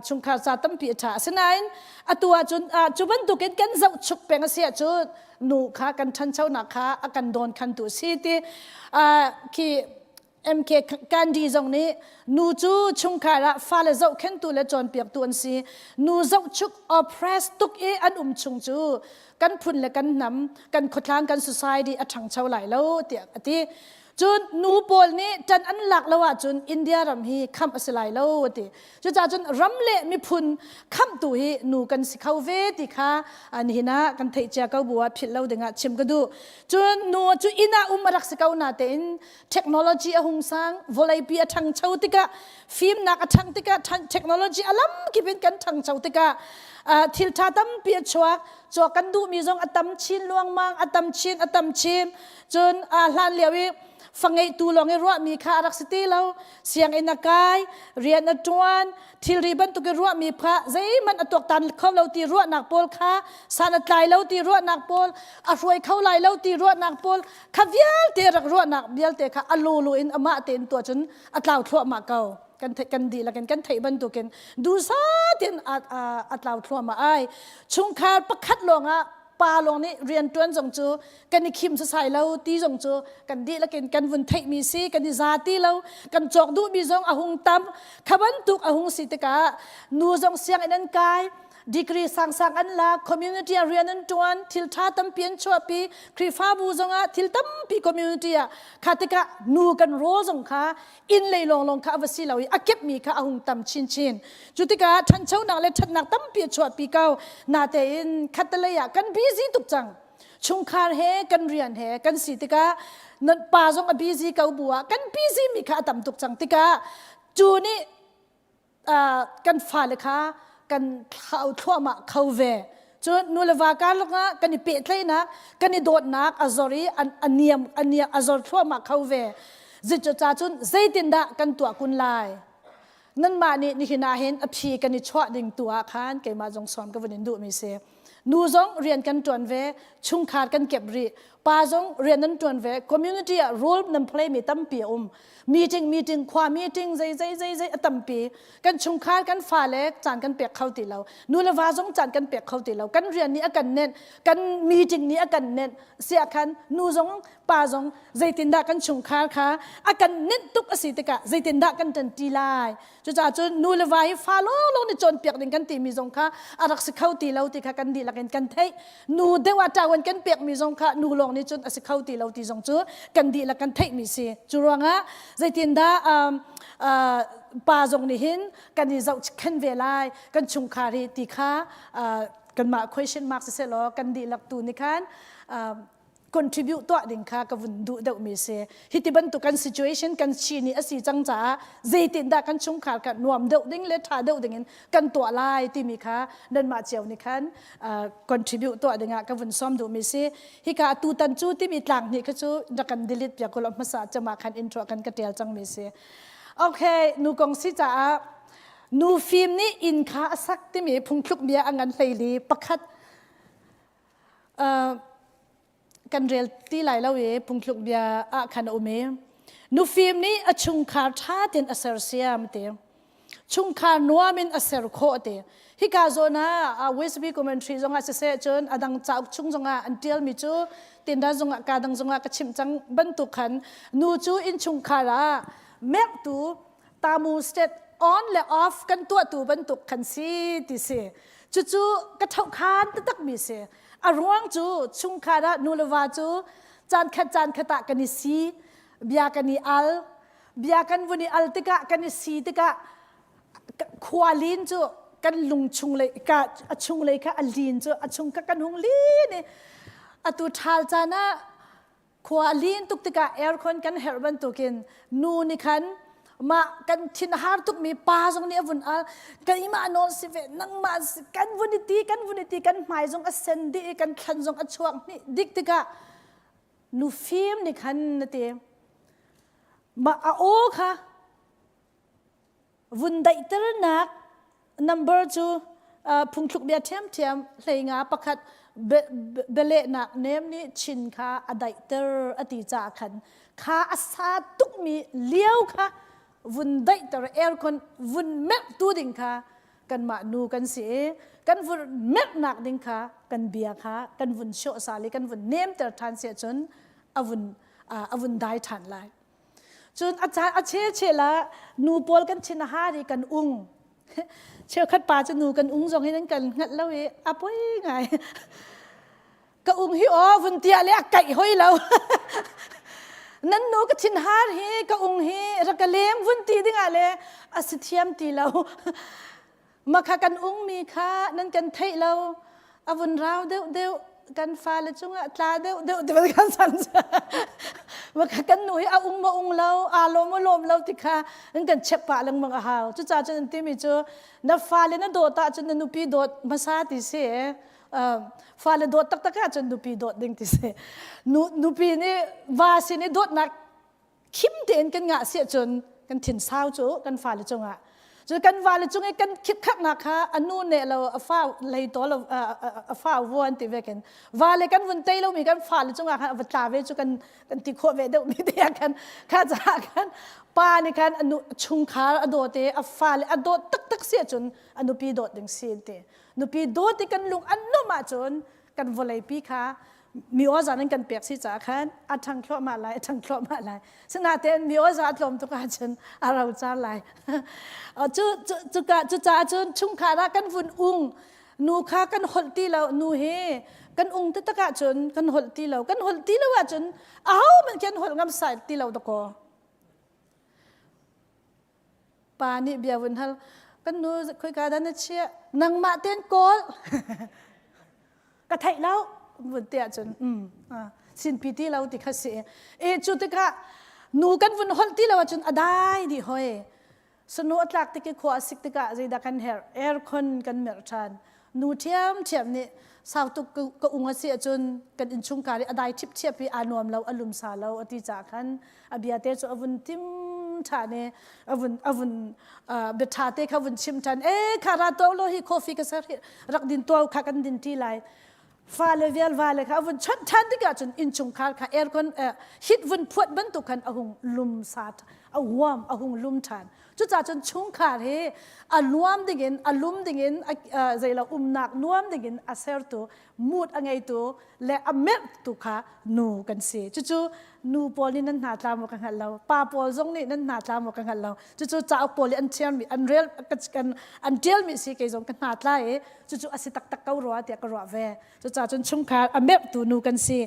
chungkhar ca tampi a ṭha asinain atu ahcun cu bantukin kan zohchuk peng a si ahcun nu kha kan ṭhanchonak kha a kan dawn khantu a si ti khi MK Gandhi zong nih nu cu chungkhar ah fale zohkhentu le cawnpiaktu an si nu zohchuk oppress tuk i an um chung cu kan phun le kan hnam kan khuatlang kan society a ṭhangcho lai lo tiah a ti cun nu pawl nih ṭan an lak lo ahcun India ram hi khamh a si lai lo a ti cucaah cun ram le miphun khamhtu hi nu kan si kho ve ti kha nihin ah kan theih cia ko bu ah philh lo dingah chim ka duh cun nu cu inn ah um a rak si ko natein technology a hung sang vawleipi a ṭhangcho tikah fimnak a ṭhang tikah technology a lam kip in kan ṭhangcho tikah thil ṭha tampi a chuak cawk kan duhmi zong a tam chin luangmang a tam chin a tam chin cun hlan lio i fangeitu lawng i ruahmi kha a rak si ti lo sianginn a kai rian a ṭuan thilri bantuk i ruahmi kha zeihmanh a tuaktan kho lo ti ruahnak pawl kha san a tlai lo ti ruahnak pawl a hruai kho lai lo ti ruahnak pawl kha vialte rak ruahnak vialte kha a lulu in amah tein tuah cun a tlau thluahmah ko kan theih kan dihlak in kan theih bantukin duhsah tein a tlau thluahmah ai chungkhar pakhat lawngah pa lawng nih rian ṭuan zong cu kan i khim sasai lo ti zong cu kan dihlak in kan vun theihmi si kan i za ti lo kan cawk duhmi zong a hung tam kha bantuk a hung si tikah nu zong sianginn an kai degree sangsang an la community ah rian an ṭuan thil ṭha tampi an chuahpi Khrihfabu zongah thil tampi community ah kha tikah nu kan role zong kha inn lei lawnglawng kha a va si lo i a kepmi kha a hung tam chinchin cu tikah ṭhanchonak le ṭhatnak tampi a chuahpi ko natein khattelei ah kan busy tuk cang chungkhar he kan rian he kan si tikah nan pa zong a busy ko bu ah kan busy mi kha a tam tuk cang tikah cu nih kan fale kha kan thlau thluahmah kho ve cun nu le va karlak ah kan i pehtlaihnak kan i dawtnak a zor i a niam a niam a zor thluahmah kho ve zeicah cun zeitindah kan tuah kun lai nanmah nih nihin ah hin a phi kan i chuah ding tu ah khan keimah zong sawm ka vun in duhmi si nu zong rian kan ṭuan ve chungkhar kan kep rih. Pa zong rian nan ṭuan ve. Community ah role nan play mi tampi a um. Meeting meeting khua meeting zei zei zei zei a tampi. Kan chungkhar kan fale caan kan pek kho ti lo. Nu le va zong caan kan pek kho ti lo. Kan rian nih a kan nenh, kan meeting nih a kan nenh. Siah khan nu zong pa zong zeitindah kan chungkhar kha a kan nenh tuk a si tikah zeitindah kan ṭanṭi lai. Cucaah cun nu le va hi fa lawnglawng nih cawnpiak ding kan timi zong kha a rak si kho ti lo ti kha kan dihlak in kan theih. Nu deuh ah ṭawan kan pekmi zong kha nu lawng nih cun a si kho ti lo ti zong cu kan dihlak kan theihmi si. Cu ruangah zeitindah um, uh, pa zong nih hin kan i zohkhen ve lai kan chungkhar hi ti kha uh, kanmah question mark siseh law kan dihlak tu nih khan uh, contribute tuah ding kha ka vun duh deuhmi si. Hi ti bantuk kan situation kan chi nih a si cang caah zeitindah kan chungkhar kha nuam deuh ding le ṭha deuh ding in kan tuah lai timi kha nanmah cio nih khan contribute tuah dingah ka vun sawm duhmi si. Hika tutan cu timi tlang hnih kha cu rak kan delete piak ulaw hmasa cema khan intro kan ka ṭial cangmi si. Okay, nu kong si caah nu fim nih inn kha a sak timi phungthluk bia a ngan hleili pakhat kan rel ti lai lo i phungthluk bia ah khan a um i nufim nih a chungkhar ṭha tein a sersiam ti chungkhar nuam in a ser khawh ti hika zawn ah Westby commentary zong ah siseh cun a dang cauk chung zong ah an ṭialmi cu tindan zong ah ka dang zong ah ka chimh cang bantuk khan nu cu innchungkhar ah merhtu tamu state on le off kan tuahtu bantuk kan si ti si Cucu ka ṭhohkhan taktakmi si. A ruang cu chungkhar ah nu le va cu caan khat caan khat ah kan i si, bia kan i al, bia kan vun i al tikah kan i si tikah khua lin cu kan lung chung lei ka a chung lei kha a lin cu a chung kha kan hung lin i atu ṭhal caan ah Khua a lin tuk tikah aircon kan herh bantukin nu nih khan mah kan thin a har tukmi pa zong nih a vun al keimah nawl si ve nangmah kan vun i ti kan vun i ti kan hmai zong a sen dih i kan thlan zong a chuak hnih dik tikah nu fim nih khan na ti mah a aw kha Vun daihternak number cu phungthluk bia ṭhiamṭhiam hleinga pakhat bialehnak nem nih chin kha a daihter a ti caah khan kha a sa tukmi lio kha vun daihter aircon vun merhtu ding kha kanmah nu kan si i kan vun merhnak ding kha kan bia kha kan vun sawhsal i kan vun nemter ṭhan si ahcun a vun a vun dai ṭhan lai. Cun a caan a chel ah nu pawl kan thin a har i kan ung. Cheukhat pa cu nu kan ung zong in an kan hngalh lo i a poi ngai. Ka ung hi aw vun tia le a kaih hoi lo. Nan nu ka thin har hi ka ung hi rak ka lem vun ti dingah le a si thiam ti lo. Makha kan ungmi kha nan kan theih lo. A vun rau deuh deuh kan fale cungah tla deuh deuh ti kan san. Makha kan nu hi a ung ma ung lo, aa lawm ma lawm lo ti kha an kan check pah lengmang a hau. Cucaah cun an timi cu na fale na dawt ahcun na nupi dawt hmasa ti si. Fale dawt taktak ahcun nupi dawt ding ti si. Nupi nih va sin i dawtnak khim tein kan ngah si ahcun kan thin sau cu kan fale cungah cu kan vale cung i kan khitkhatnak kha a nu ne lo a fa lei to lo a fa vuan ti ve kin vale kan vun tei lomi kan fale cungah khan a va tla ve cu kan kan ti khawh ve deuh mi te ah khan kha caah khan pa nih khan a nu chungkhar a dawt i a fale a dawt taktak si ahcun a nupi dawt ding si ti nupi dawt i kan lung an nuamh ahcun kan vawleipi kha mi awza nan kan pek si caah khan a ṭhang thluahmah lai a ṭhang thluahmah lai sinain mi awza a tlawm tuk ahcun a rocar lai cu cu cucaah cun chungkhar ah kan vun ung nu kha kan holh ti lo nu hi kan ung taktak ahcun kan holh ti lo kan holh ti lo ahcun ahohmanh khi an holh ngam sai ti lo dakaw Pa nih bia vun hal, kan nu khoika dah na chiah? Nangmah ten kawl. Ka theih lo vun ti ahcun um sinpi ti lo ti kha si. E cu tikah nu kan vun holh ti lo ahcun a dai dih hoi. Sanu a tlak tik i khua a sik tikah zeidah kan herh? Aircon kan merh ṭhan. Nu ṭhiamṭhiam nih sau tuk ka ung a si ahcun kan innchungkhar i a dai ṭhipṭhiap i aa nuam lo a lumsa lo a ti caah khan a bia te cu a vun tim ṭhan i a vun a vun bia ṭha te kha vun chim ṭhan e kha ra tuah law hi coffee ka ser hi rak din tuah kha kan din ṭi lai. Fale vial vale kha a vun chawnh ṭhan tikah cun innchungkhar kha aircon hit vun phuat bantuk khan a hung lum sa a warm a hung lum ṭhan. Cucaah cun chungkhar hi a nuam dingin a lum dingin zeilo umnak nuam dingin a sertu mood a ngeitu le a merhtu kha nu kan si. Cucu nu pawl nih nan hna tla maw ka hngalh lo. Pa pawl zong nih nan hna tla maw ka hngalh lo. Cucu cauk pawl nih an thiarmi an rel an ṭialmi si kei zong ka hna tla i cucu a si taktak ko rua tiah ka ruah ve. Cucaah cun chungkhar a merhtu nu kan si.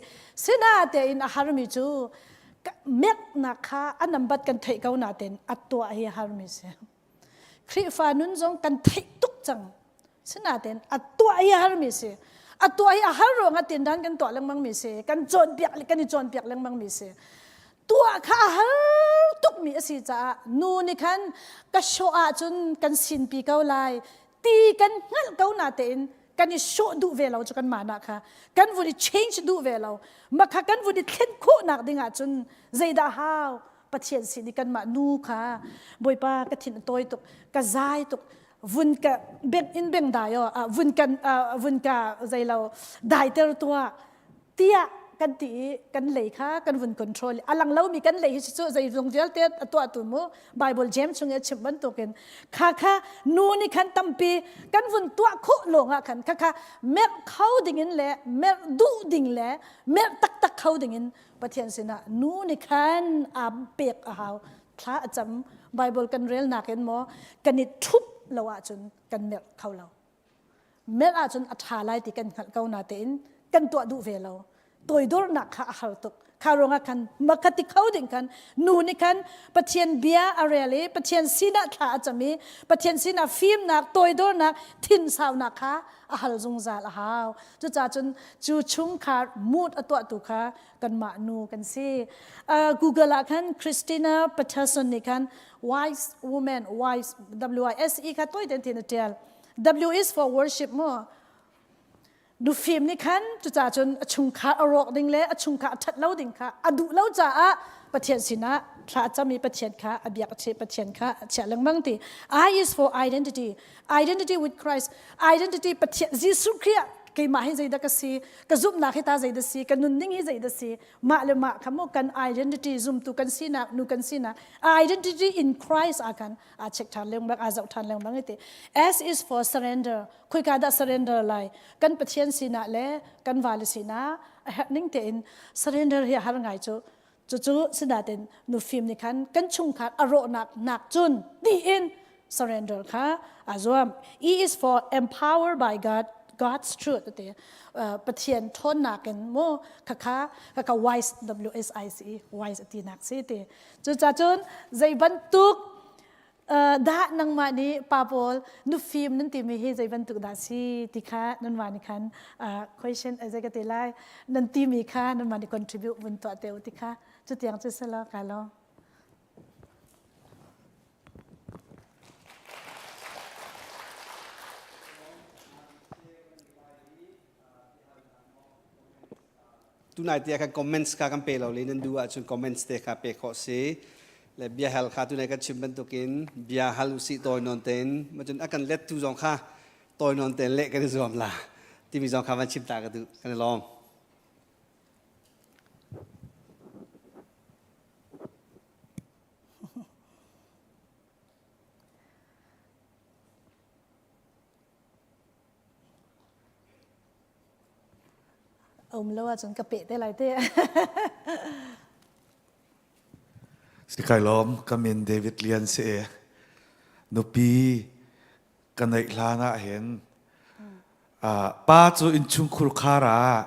Sinatein a harmi cu merhnak kha a nambat kan theih ko natein a tuah hi a harmi si. Khrihfa nun zong kan theih tuk cang. Sinain a tuah hi a harmi si. A tuah hi a har ruangah tindan kan tuah lengmang mi si. Kan cawnpiak kan i cawnpiak lengmang mi si. Tuah kha a har tukmi a si caah nu nih khan ka hrawh ahcun kan sinpi ko lai ti kan hngalh ko na tein kan i hrawh duh ve lo cu kan mah kha kan vun i change duh ve lo makha kan vun i thlen khawhnak ding ahcun zeidah hau Pathian sin i kanmah nu kha Bawipa ka thin a tawi tuk ka zai tuk vun ka beng in beng dai o vun kan vun ka zeilo daiter tua tiah kan ti i kan lei kha kan vun control a lang lomi kan lei hi cu zeizong vialte a tuah tu mu Bible James chung i a chim bantukin kha kha nu nih khan tampi kan vun tuah khawh lawng ah khan kha kha merh kho ding in le merh duh ding le merh taktak kho ding in Pathian sinah nu nih khan aa pek a hau thla a cam Bible kan rel nakin maw kan i ṭhup lo ahcun kan merh kho lo merh ahcun a ṭha lai ti kan hngalh ko natein kan tuah duh ve lo toidornak kha a har tuk kha ruangah khan makha ti kho ding khan nu nih khan Pathian bia a rel i Pathian sinah thla a cam i Pathian sinah fimnak toidornak thinsaunak kha a hal zungzal a hau cucaah cun cu chungkhar mood a tuahtu kha kanmah nu kan si Google ah khan Christina Patterson nih khan wise woman wise W I S E kha toi ten thin a tial W is for worship mu nufim nih khan cucaah cun a chungkhar a rawk ding le a chungkhar a ṭhat lo ding kha a duh lo caah Pathian sinah thla a cam i Pathian kha a biak a Pathian kha a chiah lengmang ti I is for identity identity with Christ identity Pathian Jesuh Khrih ah keimah hi zeidah ka si ka zumhnak hi ta zeidah si ka nunning hi zeidah si mah le mah kha mu kan identity zumtu kan sinak nu kan sinak identity in Christ ah khan aa check ṭhan lengmang aa zoh ṭhan lengmang i ti S is for surrender khoika dah surrender lai kan Pathian sinah le kan vale sinah a herh ning tein surrender hi a har ngai cu cucu sinain nufim nih khan kan chungkhar a rawhnak nak cun tiin surrender kha aa zuam E is for empower by God God's truth te Pathian ṭhawnnak in mu khakha khakha wise W S I C wise ti nak si ti cucaah cun zei bantuk dah nangmah nih pa pawl nufim nan timi hi zei bantuk dah si ti kha nanmah nih khan question zei ka ti lai nan timi kha nanmah nih contribute vun tuah te u ti kha cutiang cu si lo ka lo Tunai te kan comments kha kan pe lo le nan duh ahcun comments te kha pe khawh si le bia hal kha tunai kan chim bantukin bia hal usih tawi nawn tein macun a kan let tu zong kha tawi nawn tein leh kan i zuam la timi zong kha van chim ta ka duh kan i lawm. Um lo ahcun ka peh te lai te. Si kai lawm ka min David Lian si e. Nupi ka neih hlan ah hin pa cu innchungkhur khar ah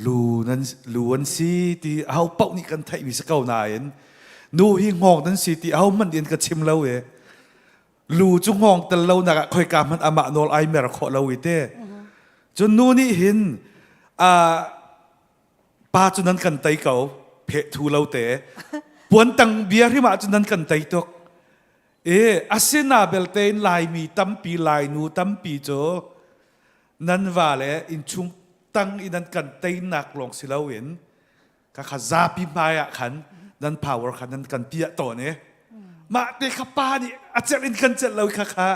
lu nan lu an si ti aho paoh nih kan theihmi si ko nain nu hi ngawng nan si ti aho hmanh in ka chim lo e lu cu ngawng tel lo nak ah khoika hmanh amah nawl ai mer khawh lo i te cun nu nih hin pa cu nan kan tei ko pheh thu lo te puan tang bia hrim ah cun nan kan tei tuk e asina belte in laimi tampi lainu tampi cu nan va le innchung tang i nan kan teinak lawng si loin ka kha zapi hmai ah khan nan power kha nan kan piah tawn i mah te kha pa nih a celh in kan celh lo kha kha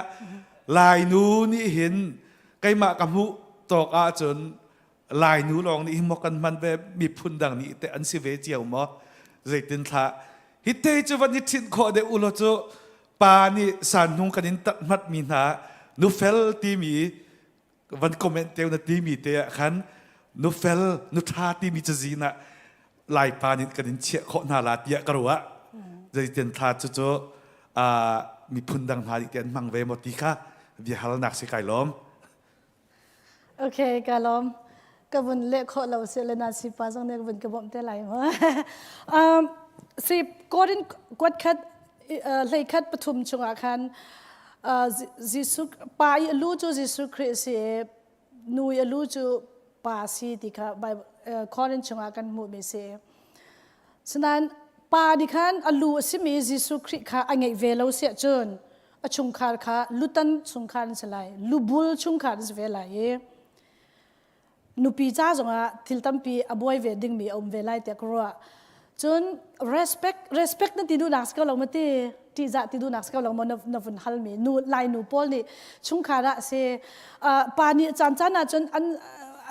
lainu nih hin keimah ka hmuh tawk ahcun. Lai nu lawng nih hi maw kan hman ve miphun dang nih te an si ve cio maw zeitin thla hi te cu van i ṭhinh khawh deuh u law cu pa nih san hnung kan in tat hmat mi hna nufel timi van comment teu na timi te ah khan nufel nutha timi cazin ah Laipa nih kan in chiah khawh hna la tiah ka ruah zeitin thla cu cu miphun dang hna nih te an hmang ve maw ti kha bia halnak si kai lawm Okay, ka lawm. Ka vun leh khawh lo si le na si pa zong nih ka vun ka bawmh te lai mu. Um, si Korin kuat khat hlei khat pathum chungah khan Jesuh pa i lu cu Jesuh Khrih si i nu i lu cu pa si ti kha Bible Korin chungah kan hmuhmi si. Sinain pa nih khan a lu a simi Jesuh Khrih kha a ngeih ve lo si ahcun a chungkhar kha lutan chungkhar an si lai lubul chungkhar an si ve lai i nupi ca zongah thil tampi a buai ve dingmi a um ve lai tiah ka ruah cun respect respect na ti duhnak si ko lo ma ti ṭihzah ti duhnak si ko lo maw na vun halmi nu lai nu pawl nih chungkhar ah si pa nih caan caan ah cun an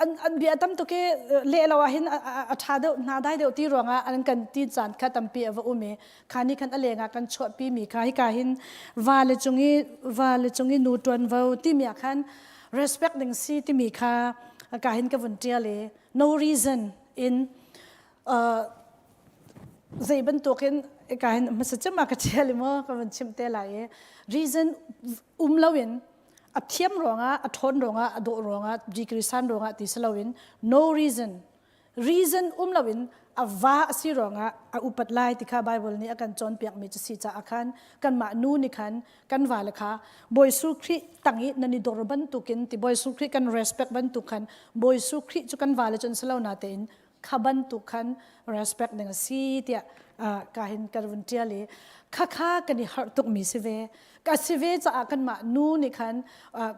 an an bia tam tuk i leh lo ah hin a ṭha deuh hna dai deuh ti ruangah an kan ti caan kha tampi a va um i kha nih khan a lengah kan chuahpi mi kha hika hin va le cung i va le cung i nu ṭuanvo timi ah khan respect ding si timi kha ka hin ka vun ṭial i no reason in uh, zei bantukin ka hin hmasa cem ah ka ṭial i maw ka vun chim te lai i reason um loin a thiam ruangah a ṭhawn ruangah a dawh ruangah degree san ruangah ti si loin no reason reason um loin a va a si ruangah a upat lai ti kha Bible nih a kan cawnpiakmi cu si caah khan kanmah nu nih khan kan vale kha Bawi Jesuh Khrih tang i nan i dor bantukin ti Bawi Jesuh Khrih kan respect bantuk khan Bawi Jesuh Khrih cu kan vale cun si lo na tein kha bantuk khan respect ding a si tiah ka hin kan vun ṭial i khakha kan i harh tukmi si ve ka si ve caah kanmah nu nih khan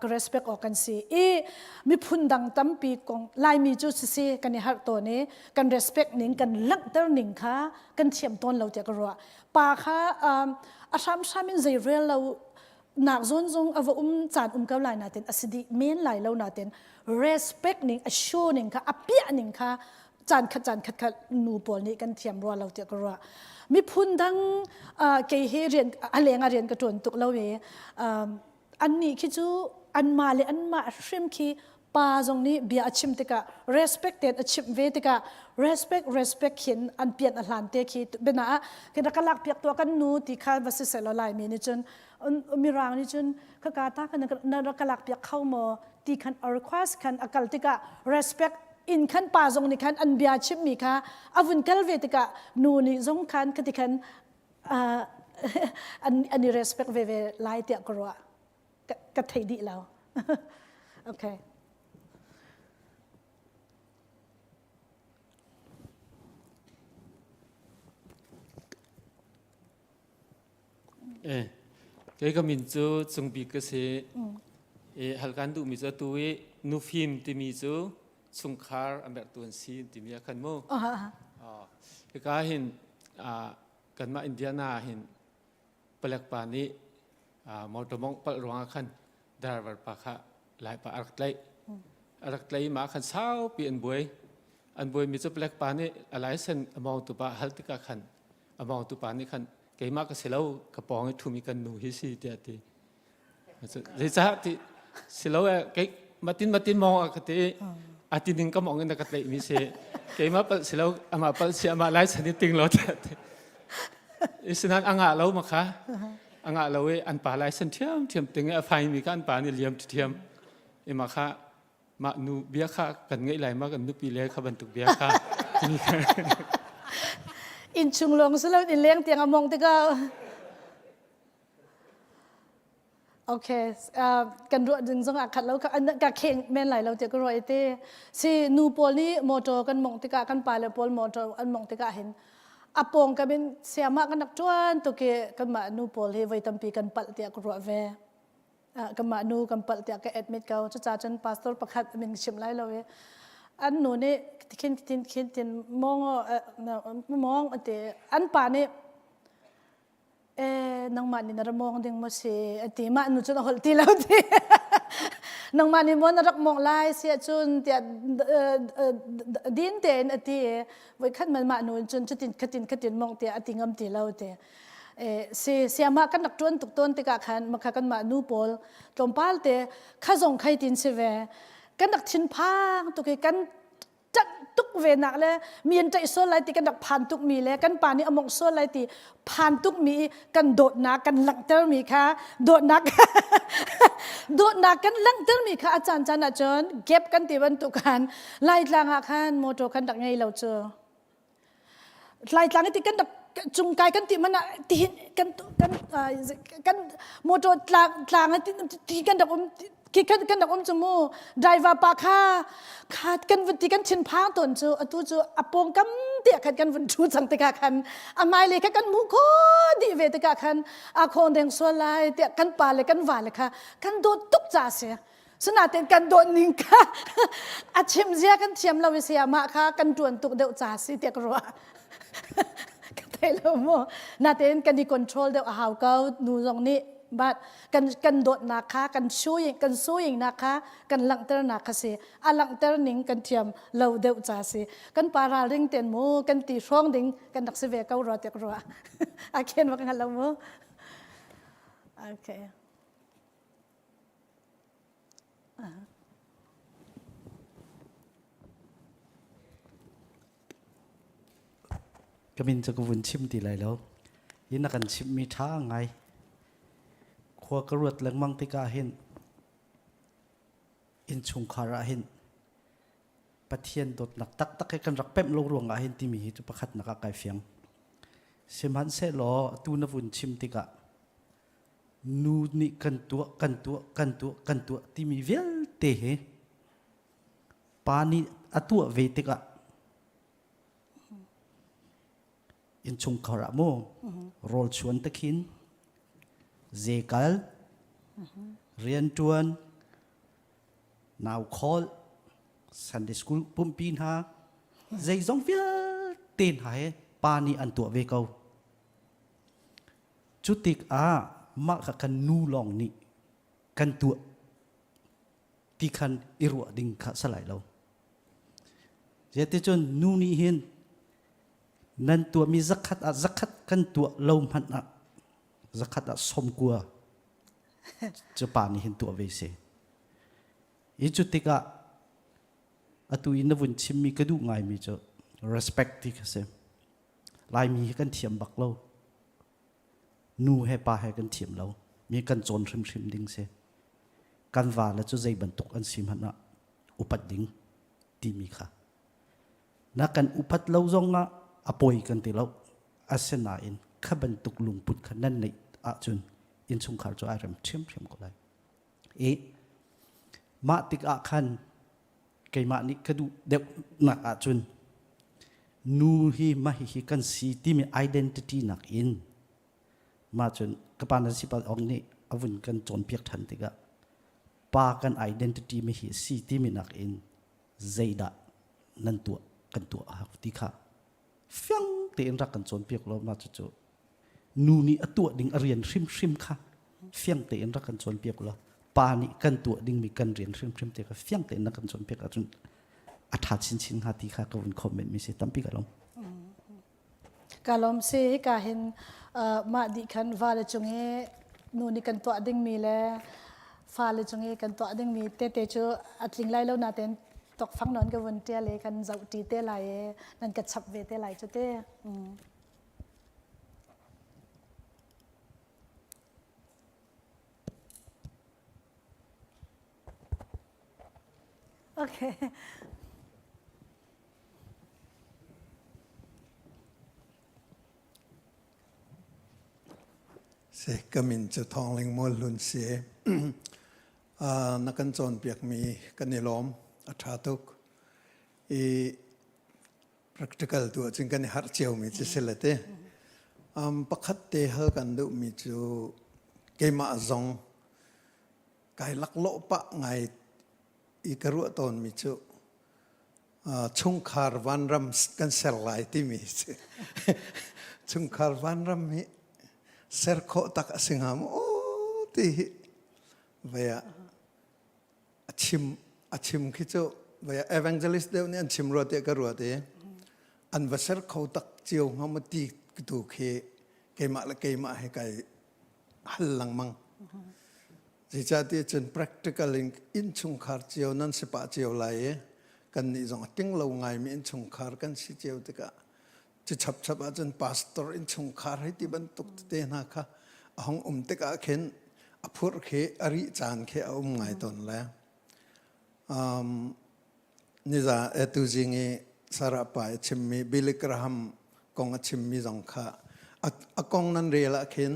ka respect awk kan si i miphun dang tampi kong laimi cu sisi kan i harh tawn i kan respect ning kan langhter ning kha kan thiam tawn lo tiah ka ruah pa kha a hramhram in zei rel lo nak zawn zong a va um caan um ko lai natin a si dih men lai lo natin respect ning a show ning kha a piah ning kha caan khat caan khat kha nu pawl nih kan thiam rua lo tiah ka ruah miphun dang kei hi rian a leng ah rian ka ṭuan tuk lo i annih khi cu anmah le anmah hrim khi pa zong nih bia a chim tikah respect tein a chimh ve tikah respect respect khin an pian a hlan te khi bena ah khi ka lak piak tua kan nu ti kha va si selaw lai mi nih cun mirang nih cun khaka ta kan na rak ka lak piak kho maw ti khan a request khan a kal tikah respect in khan pa zong nih khan an bia chimmi kha a vun kal ve tikah nu nih zong khan khati khan an an i respect ve ve lai tiah ka ruah ka thei dih lo okay Eh, kei ka min cu Cungbik ka si. Eh, hal kan duhmi cu atu i nufim timi cu chungkhar a merhtu an si timi ah khan mu. Ah, hika hin ah, kanmah Indiana hin palek pa nih ah, motor mongh palh ruangah khan driver pa kha Laipa a rak tlaih. A rak tlaih i mah khan saupi an buai. An buaimi cu palek pa nih a license a mawngtu pa a hal tikah khan a mawngtu pa nih khan keimah ka si lo ka pawng i ṭhumi kan nu hi si tiah a ti. Zeicah ti si lo eh kei matin matin mawng a ka ti a ti ning ka mawng in a ka tlaihmi si keimah palh si lo amah palh si amah license i ting lo tiah a ti. Isinan a ngah lo ma kha a ngah lo i an pa license ṭhiamṭhiam ting i a faimi kha an pa nih liam ṭhiam i mah kha mah nu bia kha kan ngeih lai ma kan nupi le kha bantuk bia kha Innchung lawng si lo in leng tiang a mong tikah Okay, uh, kan ruah ding zong ah khat lo ka ka kheng men lai lo tiah ka ruah i te. Si nu pawl nih motor kan mong tikah kan pale pawl motor an mong tikah hin a pawng kam in siamah kan rak ṭuan tuk i kanmah nu pawl hi voi tampi kan palh tiah ka ruah ve. Uh, kanmah nu kan palh tiah ka admit ko. Cucaah cun pastor pakhat min chim lai lo i an nu nih khin tin khin tin mong mong ati an pa nih eh nangmah nih na ra mawng ding maw si a ti mah nu cun a holh ti lo ti. Nangmah nih maw na rak mawngh lai si ahcun tiah din tein a ti i voikhat man mah nu in cun cutin khatin khatin mawngh tiah a ti ngam ti lo ti. Si siamah kan rak ṭuan tuk tawn tikah khan makha kanmah nu pawl tlawmpal te kha zong khai tin si ve. Kan rak thinphang tuk i kan ṭanh tuk ve nak le mi an ṭaih sual lai ti kan rak phan tuk mi le kan pa nih a mongh sual lai ti phan tuk mi i kan dawtnak kan langhter mi kha dawtnak dawtnak kan langhter mi kha a caan caan ahcun gap kan ti bantuk khan Laitlang ah khan motor kan rak ngei lo cu Laitlang ti kan rak cungkai kan ti man ah tihin kan kan kan motor tlang tlang ti kan rak um khi kan kan rak um cu mu driver pa kha kha kan vun ti kan thin phang ton cu atu cu a pawngkam te khan kan vun thu cang tikah khan a mai le kha kan mu kho dih ve tikah khan a khong deng sual lai tiah kan pa le kan va le kha kan dawt tuk ca si Sinain kan dawt ning kha a chim zia kan thiam lo i sayamah kha kan ṭuan tuk deuh ca si tiah ka ruah. Ka thei lo mu. Natein kan i control deuh a hau ko nu zong nih but kan kan dawtnak kha kan showing kan showing nak kha kan langhternak kha si a langhter ning kan thiam lo deuh ca si kan pa ralring ten mu kan ti hrawng ding kan rak si ve ko rua tiah ka ruah a khen wa ka hngal lo mu okay Ka min cu ka vun chim ti lai lo. Hi na kan chimhmi ṭha ngai. Khua ka ruat lengmang tikah hin innchungkhar ah hin Pathian dawtnak taktak he kan rak pemh lo ruangah hin timi hi cu pakhatnak ah kai fiang. Sihmanhsehlaw atu na vun chim tikah nu nih kan tuah kan tuah kan tuah kan tuah timi vialte hi pa nih a tuah ve tikah innchungkhar ah mu rawl chuan te khin zekal riantuan nau khawl Sunday school pumpi hna zeizong vialte hna he pa nih an tuah ve ko Cu tikah mah kha kan nu lawng nih kan tuah ti khan i ruah ding kha si lai lo. Zeticun nu nih hin nan tuahmi zakhat ah zakhat kan tuah lo hmanh ah zakhat ah sawmkua cu pa nih hin tuah ve si. I cu tikah atu i na vun chimmi ka duh ngaimi cu respect ti kha si. Laimi hi kan thiam bak lo. Nu he pa he kan thiam lo. Mi kan cawn hrimhrim ding si. Kan va le cu zei bantuk an si hmanh ah upat ding timi kha. Na kan upat lo zong ah a poi kan ti lo. Asinain kha bantuk lungput kha nan neih ahcun innchungkhar cu ai rem ṭhiamṭhiam ko lai. I mah tikah khan keimah nih ka duh deuhnak ahcun nu hi mah hihi kan si timi identity nak in mah cun ka pa nan si pa ong nih a vun kan cawnpiak ṭhan tikah pa kan identity mi hi si timi nak in zeidah nan tuah kan tuah a hau ti kha fiang tein rak kan cawnpiak law mah cucu nu nih a tuah ding a rian hrimhrim kha fiang tein rak kan cawnpiak law pa nih kan tuah dingmi kan rian hrimhrim te kha fiang tein na kan cawnpiak ahcun a ṭha chinchin hnga ti kha ka vun comment mi si tampi ka lawm. Ka lawm si hika hin mah dih khan vale cung i nu nih kan tuah dingmi le fale cung i kan tuah dingmi tete cu a tling lai lo natein tokfang nawn ka vun ṭial i kan zoh ṭi te lai i nan ka chap ve te lai cu te. Okay. Si ka min cu Thawngling Mual Hlun si. Na kan cawnpiakmi kan i lawm a ṭha tuk. I practical tu ahcun kan i harh ciomi cu si le te. Um, pakhat te hal kan duhmi cu keimah zong kai laklawh pah ngai i ka ruah tawnmi cu uh, chungkhar vanram kan ser lai timi si. chungkhar vanram hi ser khawh tak a si hnga maw ti hi vei ah a. chim a chim khi cu evangelist deuh nih an chim rua tiah ka ruat i an va ser kho tak cio hnga maw ti tu khi keimah le keimah he kai hal lengmang. Zeicahtiah cun practical in innchungkhar cio nan si pah cio lai i kannih zong a ting lo ngaimi innchungkhar kan si cio tikah cu chapchap ahcun pastor innchungkhar hei ti bantuk tete hna kha a hung um tikah khin a phurh khi a rih caan khi a um ngai tawn le um, niza atu zing i Sarah pa a chimmi Billy Graham kong a chimmi zong kha a kong nan rel ah khin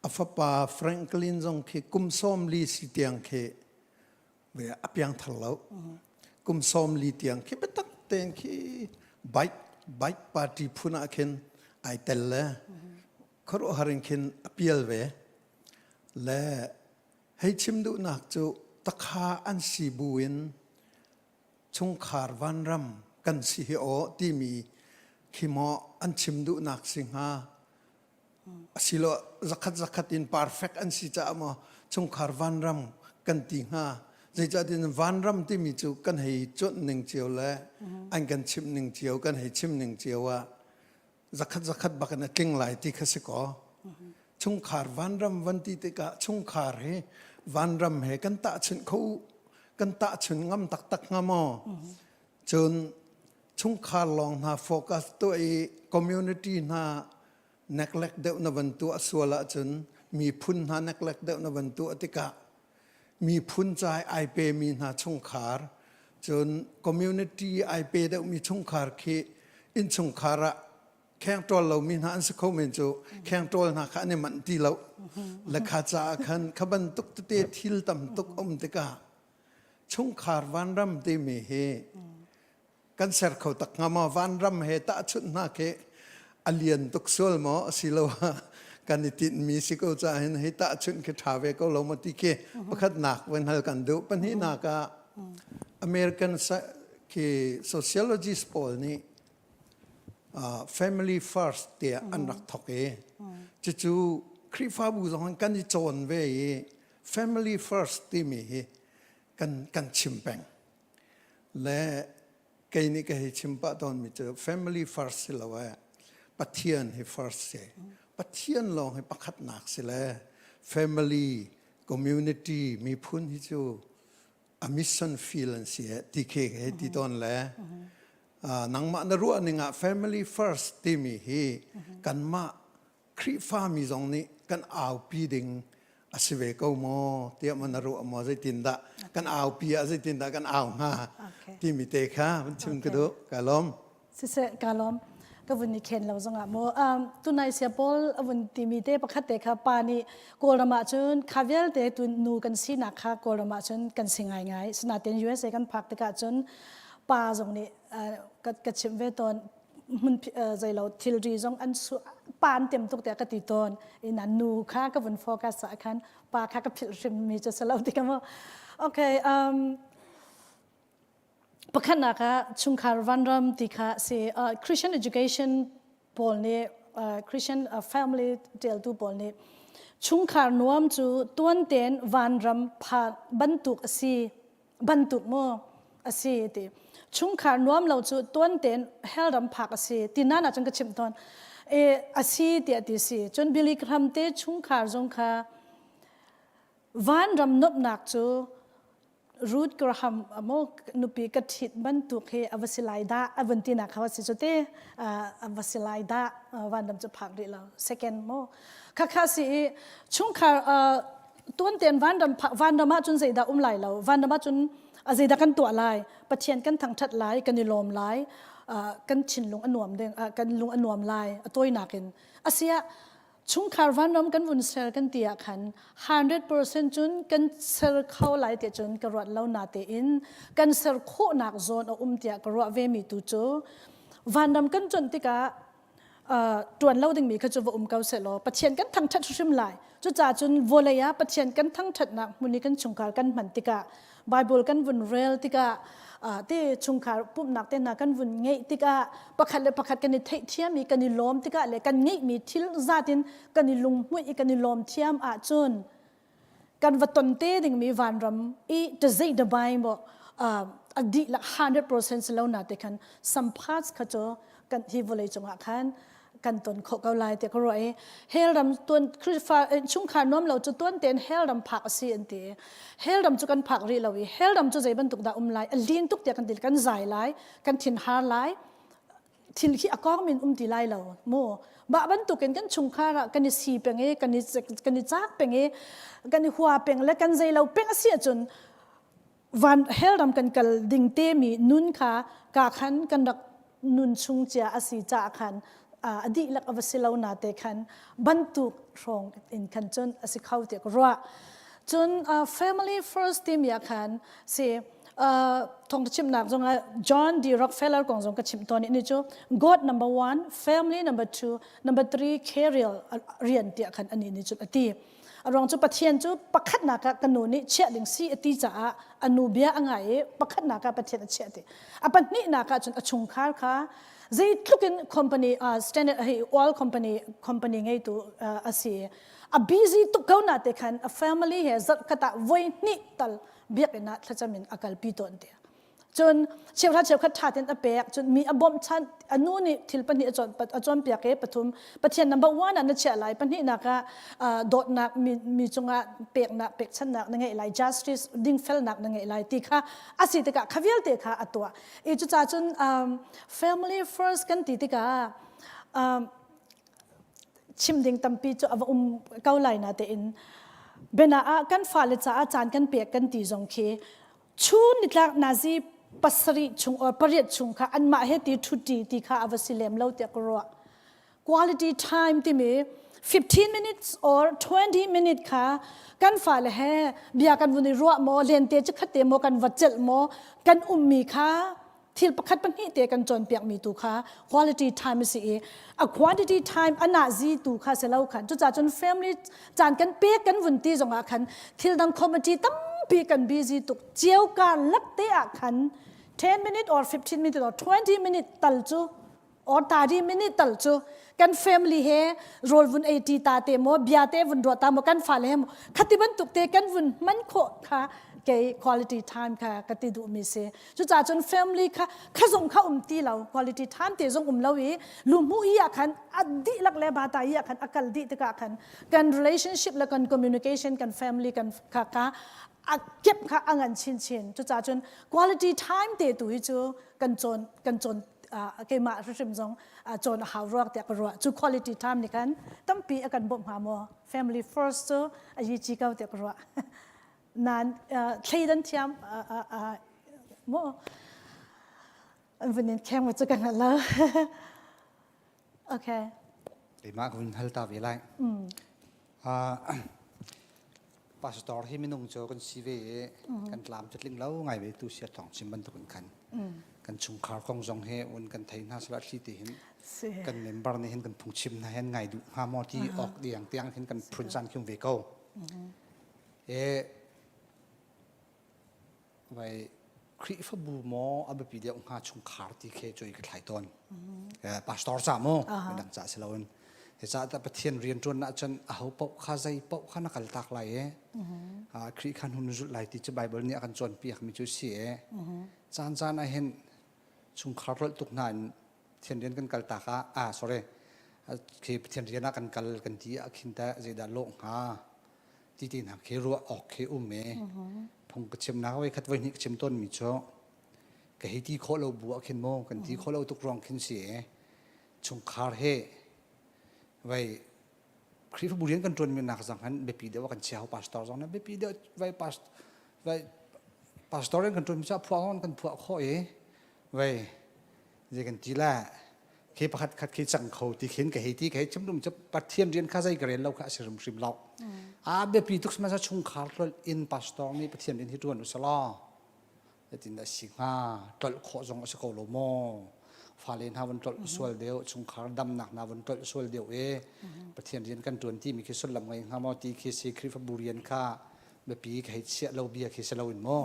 a fapa Franklin zong khi kum sawm li si tiang khi a piangthar lo kum sawm li tiang khi biatak tein khi bike bike party phun ah khin ai tel le khuaruahhar in khin a pial ve le Hei chim duhnak cu takha an si buin chungkhar vanram kan si hi aw timi khi maw an chim duhnak si hnga asilo zakhat zakhat in perfect an si caah maw chungkhar vanram kan ti hnga zeicahtiah vanram timi cu kan hei cuanh ning cio le an kan chimh ning cio kan hei chim ning cio ah zakhat zakhat bak in a tling lai ti kha si kaw chungkhar vanram van ti tikah chungkhar hi vanram he kan tahchunh kho kan tahchun ngam taktak hnga maw cun chungkhar lawng hna focus tuah i community hna neglect deuh na van tuah sual ahcun miphun hna neglect deuh na van tuah tikah miphun ca ai pemi hna chungkhar cun community ai pe deuhmi chungkhar khi innchungkhar ah khengṭawl lomi hna an si kho men cu khengṭawl hna kha an i manh ti lo le kha caah khan kha bantuk tete thil tam tuk um tikah chungkhar vanram timi hi kan ser kho tak hnga maw vanram he tahchunh hna khi a lian tuk sual maw asiloah kan i tinhmi si ko caah hin hei tahchunh khi ṭha ve ko lo maw ti khi pakhatnak van hal kan duh pahnihnak ah American khi sociologist pawl nih family first tiah an rak thok i cucu Khrihfabu zong kan i cawn ve i family first timi hi kan kan chim peng Le kei nih ka hei chim pah tawnmi cu family first si lo eh Pathian hi first si. Pathian lawng hi pakhatnak si le family, community, miphun hi cu a mission field an si eh ti khi ka hei ti tawn le nangmah na ruah ning ah family first timi hi kanmah Khrihfami zong nih kan aupi ding a si ve ko maw tiah maw na ruah maw zeitindah kan aupi ah zeitindah kan au hnga timi te kha van chim ka duh ka lawm siseh ka lawm ka vun i khen lo zongah maw um, tunai sia paul a vun timi te pakhat te kha pa nih kawlram ah cun kha vialte tu nu kan sinak kha kawlram ah cun kan si ngai ngai sinain USA kan phak tikah cun pa zong nih uh, ka, ka chimh ve tawn hmun zeilo thilri zong an su pa an tem tuk tiah ka ti tawn ina nu kha ka vun focus ah khan pa kha ka philh hrim mi cu salo ti ka mo okay um pakhatnak ah chungkhar vanram ti kha si uh, Christian education pawl nih uh, Christian uh, family teltu pawl nih chungkhar nuam cu tuanten vanram pha bantuk a si bantuk maw a si ti chungkhar nuam lo cu tuan tein hell ram phak a si ti nan ahcun ka chimh tawn e a si tiah ti si cun Billy Graham te chungkhar zong kha vanram nuamhnak cu Ruth Graham maw nupi ka ṭhit bantuk hi a va si lai dah a vun tinak kha va si cu te a va si lai dah vanram cu phak rih lo second maw khakha si i chungkhar tuanten vanram vanram ah cun zeidah um lai lo vanram ah cun zeidah kan tuah lai pathian kan thangthat lai kan i lawm lai kan thinlung a nuam ding kan lung a nuam lai a tawinak in asia chungkhar vanram kan vun ser kan ti ah khan 100% cun kan ser kho lai ti cun ka ruat lo na te in kan ser khawhnak zawn a um tiah ka ruah ve mi tu cu vanram kan cuanh tikah ṭuan lo dingmi kha cu va um ko sehlaw Pathian kan thangṭhat hrim lai. Cucaah cun vawlei ah Pathian kan thangṭhatnak hmun i kan chungkhar kan hman tikah Bible kan vun rel tikah te chungkhar pumhnak te hna kan vun ngeih tikah pakhat le pakhat kan i theihthiam i kan i lawm tikah le kan ngeihmi thil zat in kan i lunghmuih i kan i lawm thiam ahcun. Kan va ton te dingmi vanram i tazei dabai maw a dihlak 100% si lo na te khan some parts kha cu kan hi vawlei cungah khan kan ton khawh ko lai tiah ka ruah i hell ram tuan Khrihfa chungkhar nuam lo cu tuan tein hell ram phak a si an ti. Hell ram cu kan phak rih lo i hell ram cu zei bantuk dah um lai a lin tuk tiah kan ti kan zai lai kan thin har lai thil khi a kong min um ti lai lo mu mah bantukin kan chungkhar ah kan i si peng i kan i kan i cak peng i kan i hua peng le kan zei lo peng a si ahcun van hell ram kan kal ding te mi nun kha ka khan kan rak nun chung cia a si caah khan a dihlak a va si lo na te khan bantuk hrawng in khan cun a si kho tiah ka ruah cun family first timi ah khan si thawngtha chimnak zongah John D. Rockefeller kong zong ka chim tawn ni cu God number one, family number two, number three career rian tiah khan ani ni cu ati. A ruang cu Pathian cu pakhatnak ah ka nu nih chiah ding si a ti caah a nu bia a ngai i pakhatnak ah Pathian a chiah ti. A pahnihnak ah cun a chungkhar kha zeitluk in company uh, standard hei oil company company ngeitu uh, a si. A busy tuk ko na te khan a family he zarh khat ah voi hnih tal biakinn ah thlacam in a kalpi tawn tiah cun cheuhra cheukhat ṭha tein a pek cun mi a bawmhchanh a nu nih thil pahnih a cawnpiak i pathum Pathian number one ah na chiah lai pahnihnak ah dawtnak mi, mi cungah peknak pekchanhnak na ngeih lai justice dingfelnak na ngeih lai ti kha a si tikah kha vialte kha a tuah i cucaah cun um, family first kan ti tikah um, chim ding tampi cu a va um ko lai na tein bena ah kan fale caah caan kan pek kan ti zong khi chun nitlak nazi pasarih chung or pariat chung kha anmah he ti ṭhuṭi ti kha a va si lem lo tiah ka ruah quality time timi 15 minutes or 20 minute kha kan fale he bia kan vun i ruah maw lente cu khat te maw kan va celh maw kan ummi kha thil pakhat pahnih te kan cawnpiakmi tu kha quality time a si i a quantity time a nazi tu kha si lo khan cucaah cun family caan kan pek kan vun ti zongah khan thil dang committee tampi kan busy tuk cio ka lak te ah khan 10 minute or 15 minute or 20 minute tal cu or 30 minute tal cu kan family he rawl vun ei ti ta te maw bia te vun ruah ta maw kan fale he maw khati bantuk te kan vun hman khawh kha kei quality time kha ka ti duh mi si cucaah cun family kha kha zong kha um ti lo quality time te zong um lo i luhmu i ah khan a dihlak le bata i ah khan a kal dih tikah khan kan relationship le kan communication kan family kan kha ka a kep kha a ngan chinchin cucaah cun quality time te tu hi cu kan cawn kan cawn keimah hrimhrim zong cawn a hau ruak tiah ka ruah cu quality time nih khan tampi a kan bawmh hnga maw family first cu a yi ci ko tiah ka ruah nan thleidan thiam mu an vun in kheng cu ka hngal lo okay keimah ka vun hal ta ve lai pastor hi minung cu kan si ve i kan tlam cu tling lo ngai ve tu sia thong chim bantuk in khan kan chungkhar kong zong he un kan thei hna sala thli ti hin kan member nih hin kan phungchim hna hin ngai duh hnga maw ti ok diang tiang hin kan phun caan khium ve ko e vai Khrihfabu maw a biapi deuh hnga chungkhar ti khi cui ka thlai tawn. Pastor ca mu midang ca si loin. Hi ca ta Pathian rian ṭuan ah cun aho paoh kha zei paoh kha na kal tak lai e. Khrih khan hun zulh lai ti cu Bible nih a kan cawnpiak mi cu si e. Caan caan ah hin chungkhar rolh tuk hna in Pathian rian kan kal tak ah ah sorry khi Pathian rian ah kan kal kan ti ah khin ta zeidah lawh hnga ti ti hna khi ruah awk khi um e phung ka chim nak voi khat voi hnih ka chim tawn mi cu ka hi ti khawh lo bu ah khin mu kan ti khawh lo tuk ruang khin si e chungkhar he vai Khrihfabu rian kan ṭuan mi nak zang han biapi deuh kan chia ho pastor zong na biapi deuh vai past vai pastor rian kan ṭuan mi cu phuah zong kan phuah khawh i vai zei kan ti la khi pakhat khat khi cang kho ti khin ka hei ti ka hei chim dum cu Pathian rian kha zei ka rel lo kha a si hrimhrim lo a biapi tuk sihmanhsehlaw chungkhar tlolh in pastor nih Pathian rian hi ṭuan usalaw zeitin dah si hnga tlolh khawh zong a si ko lo maw fale hna von tlolh sual deuh chungkhar damnak hna von tlolh sual deuh e Pathian rian kan ṭuan ti mi khi sullam ngei hnga maw ti khi si Khrihfabu rian kha biapi ka hei chiah lo bia khi si lo in maw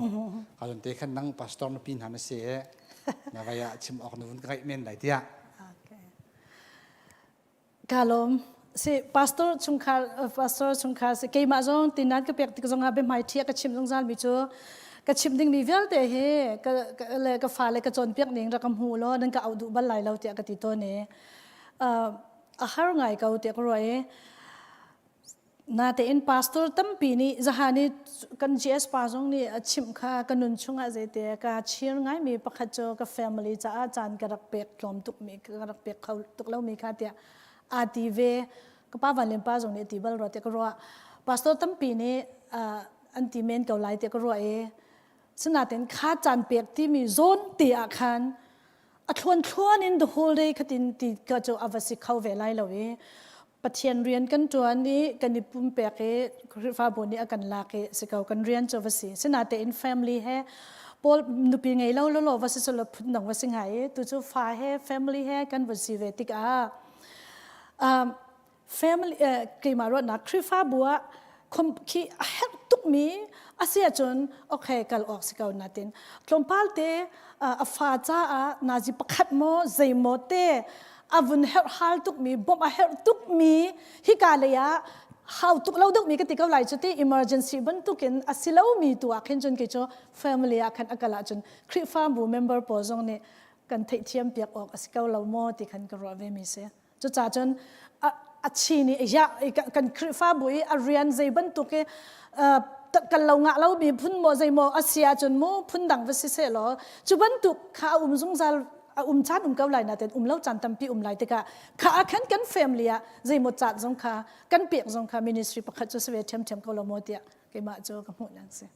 ka zon te khan nang pastor na pi hna na si e na vai ah chim awk na vun ka ngaih men lai tiah ka lawm. Si pastor chungkhar pastor chungkhar si keimah zong tinan ka pek tik zong ah biahmai ṭhi ka chim zungzal mi cu ka chim ding mi vialte hi ka le ka fale ka cawnpiak ning rak ka hmu law nan ka auh duh bal lai lo tiah ka ti tawn i a har ngai ko tiah ka ruah i Natein pastor tampi nih zahan i kan GS pa zong nih a chimh kha ka nun chungah zeite ka chir ngaimi pakhat cu ka family caah caan ka rak pek tlawm tuk mi ka rak pek kho tuk lomi kha tiah aa ti ve. Ka pa Van Lian pa zong nih a ti bal rua tiah ka ruah. Pastor tampi nih an ti men ko lai tiah ka ruah i sinain kha caan pek timi zawn te ah khan a thluan thluan in the whole day khatin ti ka cu a va si kho ve lai lo i Pathian rian kan ṭuan i kan i pumpek i Khrihfabu nih a kan lak i si ko kan rian cu va si. Sinatein family he pawl nupi ngei lo lawlaw va si selaw phun dang va si hnga i tu cu fa he family he kan va si ve tikah um, family uh, keimah ruahnak Khrihfabu ah khi a herh tukmi a si ahcun okay kal awk si ko natin tlawmpal te a fa caah nazi pakhat maw zei maw te a vun herh hal tukmi bawmh a herh tukmi hika lei ah hau tuk lo deuhmi ka ti ko lai cu ti emergency bantukin a si lomi tu ah khin cun kei cu family ah khan a kal ahcun Khrihfabu member pawl zong nih kan theihthiam piak awk a si ko lo maw ti khan ka ruah ve mi si. Cucaah cun a chi nih ya kan Khrihfabu i a rian zei bantuk i kan lo ngah lo mi phun maw zei maw a si ahcun mu phun dang va si seh law cu bantuk kha a um zungzal a um caan um ko lai nain um lo caan tampi um lai tikah kha ah khan kan family ah zeimaw caan zong kha kan pek zong kha ministry pakhat cu si ve ṭhiamṭhiam ko lo maw tiah keimah cu ka hmuh nang si.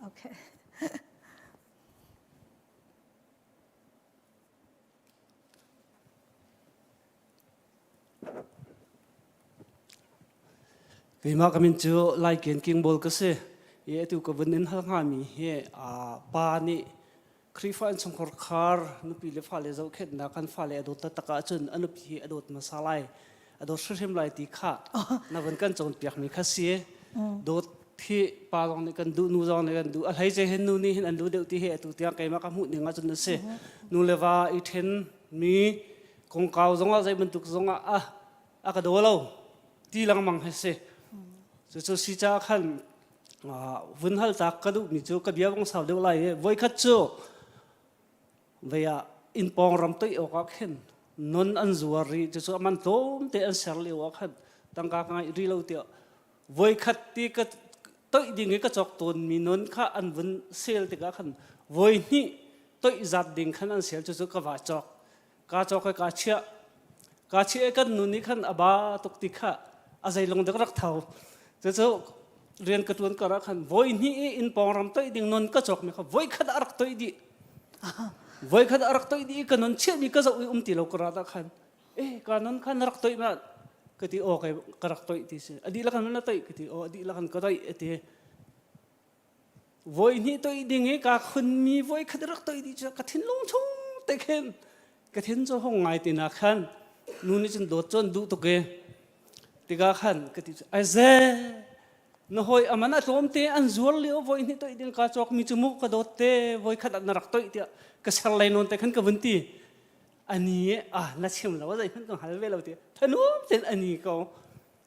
Okay. Keimah ka min cu Laiken King Bawl ka si. I atu ka vun in hal hngami hi pa nih Khrihfa innchungkhar khar nupi le fale zohkhenhnak kan fale a dawt taktak ahcun a nupi hi a dawt hmasa lai a dawt hrimhrim lai ti kha na vun kan cawnpiakmi kha si. Dawt hi pa zong nih kan duh nu zong nih kan duh a hleice hin nu nih hin an duh deuh ti hi atu tiang keimah ka hmuh ning ahcun a si. Nu le va i ṭhen mi kongkau zongah zei bantuk zongah a a ka daw lo ti lengmang hi si. Cucu si caah khan vun hal tak ka duhmi cu ka bia vong sau deuh lai i voikhat cu vei ah inn pawng ram toih awk ah khin non an zuar ri cucu aman tlawm te an ser lio ah khan tangka ka ngeih ri lo tiah voikhat ti ka toih ding i ka cawk tawnmi non kha an vun sel tikah khan voi hnih toih zat ding khan an sel cucu ka va cawk ka cawk i ka chiah ka chiah i kan nu nih khan a ba tuk ti kha a zeilung dek rak tho cucu rian ka tuan kar ah khan voi hnih i inn pawng ram toih ding non ka cawk mi kha voi khat a rak toih dih voi khat a rak toih dih i ka non chiah mi ka zoh i um ti lo ka rat ah khan eh ka non khan rak toih ma ka ti aw ka rak toih ti si a dihlak an na toih ka ti aw a dihlak an ka toih a ti Voi hnih toih ding i kaa khunmi voi khat rak toih dih cu ka thinlung chung te khin ka thin cu hung ngai ti na khan nu nih cun dawt cun duh tuk i tikah khan ka ti cu aize na hawi aman a tlawm te an zuar lio voi hnih toih ding kaa cawk mi cu mu ka dawt te voi khat ah na rak toih tiah ka ser lei nawn te khan ka vun ti ani ah na chim lo zei hmanh ka hngal ve lo ti thanum ten ani ko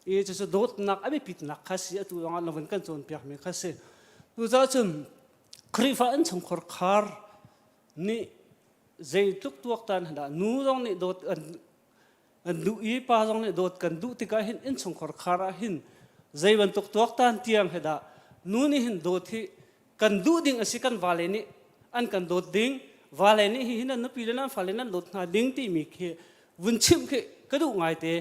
i cucu dawtnak a biapitnak kha si atu zongah na vun kan cawnpiakmi kha si cucaah cun Khrihfa innchungkhar khar nih zeitluk tuaktan dah nu zong nih dawt an an duh i pa zong nih dawt kan duh tikah hin innchungkhar khar ah hin zei bantuk tuaktan tiang he dah nu nih hin dawt hi kan duh ding a si kan vale nih an kan dawt ding vale nih hi hin an nupi le nan fale nan dawt hna ding timi khi vun chimh khi ka duh ngai te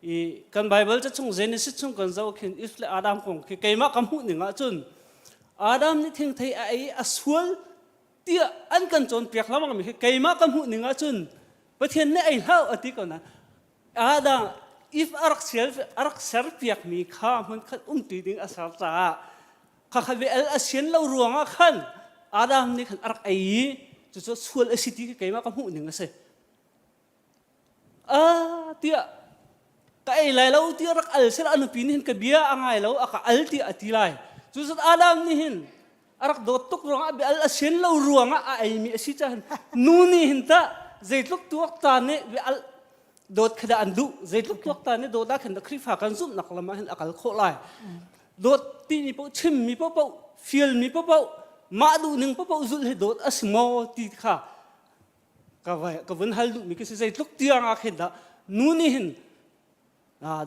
i kan Bible ca chung Genesis chung kan zoh khin Eve le Adam kong khi keimah ka hmuh ning ahcun Adam nih thingthei a ei a sual tiah an kan cawnpiak lengmang mi khi keimah ka hmuh ning ahcun Pathian nih ei hlah a ti ko na Adam if a rak ser a rak serpiak mi kha hmun khat umti ding a ser caah kha kha ve al a sian lo ruangah khan Adam nih khan a rak ei i cucu sual a si ti khi keimah ka hmuh ning a si Ah tiah ka ei lai lo tiah rak al sel a nupi nih hin ka bia a ngai lo a ka al tiah a ti lai. Cucun Adam nih hin a rak dawt tuk ruangah a bia al a sian lo ruangah a eimi a si caah nu nih hin tah. Zeitluk tuak ta nih al dawt kha dah an duh zeitluk tuak ta nih dawt ah khin Khrihfa kan zumhnak lam ah hin a kal khawh lai. Dawt ti mi paoh chim mi paoh fial mi paoh mah duh ning paoh zulh hi dawt a si maw ti kha ka ka vun hal duh mi ka si zeitluk tiang ah khin dah nu nih hin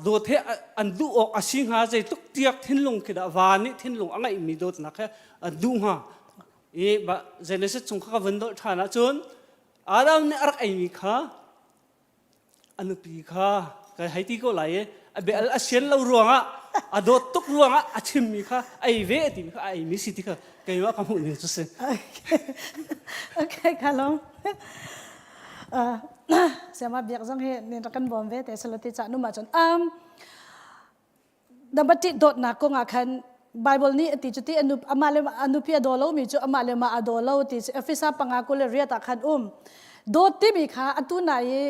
dawt he an duh awk a si hnga zeitluk tiak thinlung khi dah va nih thinlung a ngeihmi dawtnak he an duh hnga i Genesis chung kha ka vun dolh ṭhan ahcun Adam nih a rak eimi kha a nupi kha ka hei ti ko lai i a bia a sian lo ruangah a dawt tuk ruangah a chimmi kha ei ve a timi kha a eimi si ti kha keimah ka hmuh ning cu si. Okay, ka lawm. Siama biak zong hi nin rak kan bawm ve te salati cha nu ma cun um number ti dawtnak kong ah khan Bible nih ati cu ti anu amah le anupi a daw lo mi cu amah le mah a daw lo ti Efesa panga kul le riat ah khan um dawt timi kha atu na i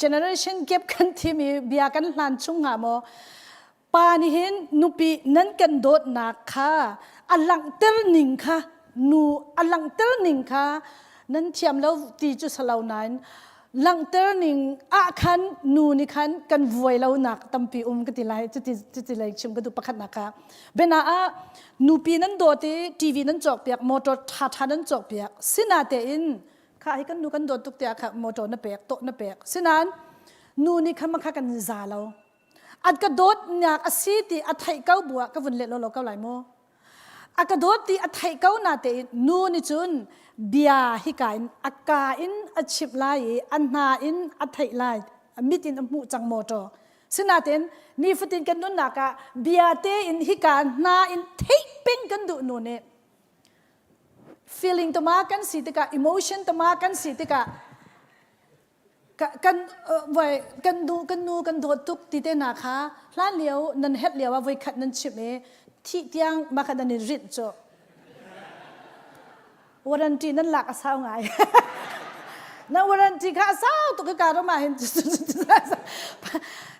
generation gap kan thimi bia kan hlan chung hnga maw Pa nih hin nupi nan kan dawtnak kha a langhter ning kha nu a langhter ning kha nan thiam lo ti cu salo nain langhter ning ah khan nu nih khan kan vuai lo nak tampi um ka ti lai cuti cuti lei chim ka duh pakhatnak kha bena ah nupi nan dawt i TV nan cawk piak motor tha tha nan cawk piak sina tein kha hi kan nu kan dawt tuk tiah kha motor na pek to na pek sinan nu nih kha ma kha kan za lo An ka dawtnak a si ti a theih ko bu ah ka vun leh lawlaw ko lai mu. A ka dawt ti a theih ko na tein nu nih cun bia hika in a ka in a chimh lai i a hna in a theih lai a mit in a hmuh cang motor. Sinain nifatin kan nunnak ah bia tein hika hna in theih peng kan duh nu nih feeling tama kan si tikah emotion tama kan si tikah kan voi kan du kan nu kan dawt tuk ti te na kha hlan lio nan het lio ah voi khat nan chimh i thih tiang ma kha nan in rinh cu warranty nan lak a sau ngai na warranty kha a sau tuk ka ram ah hin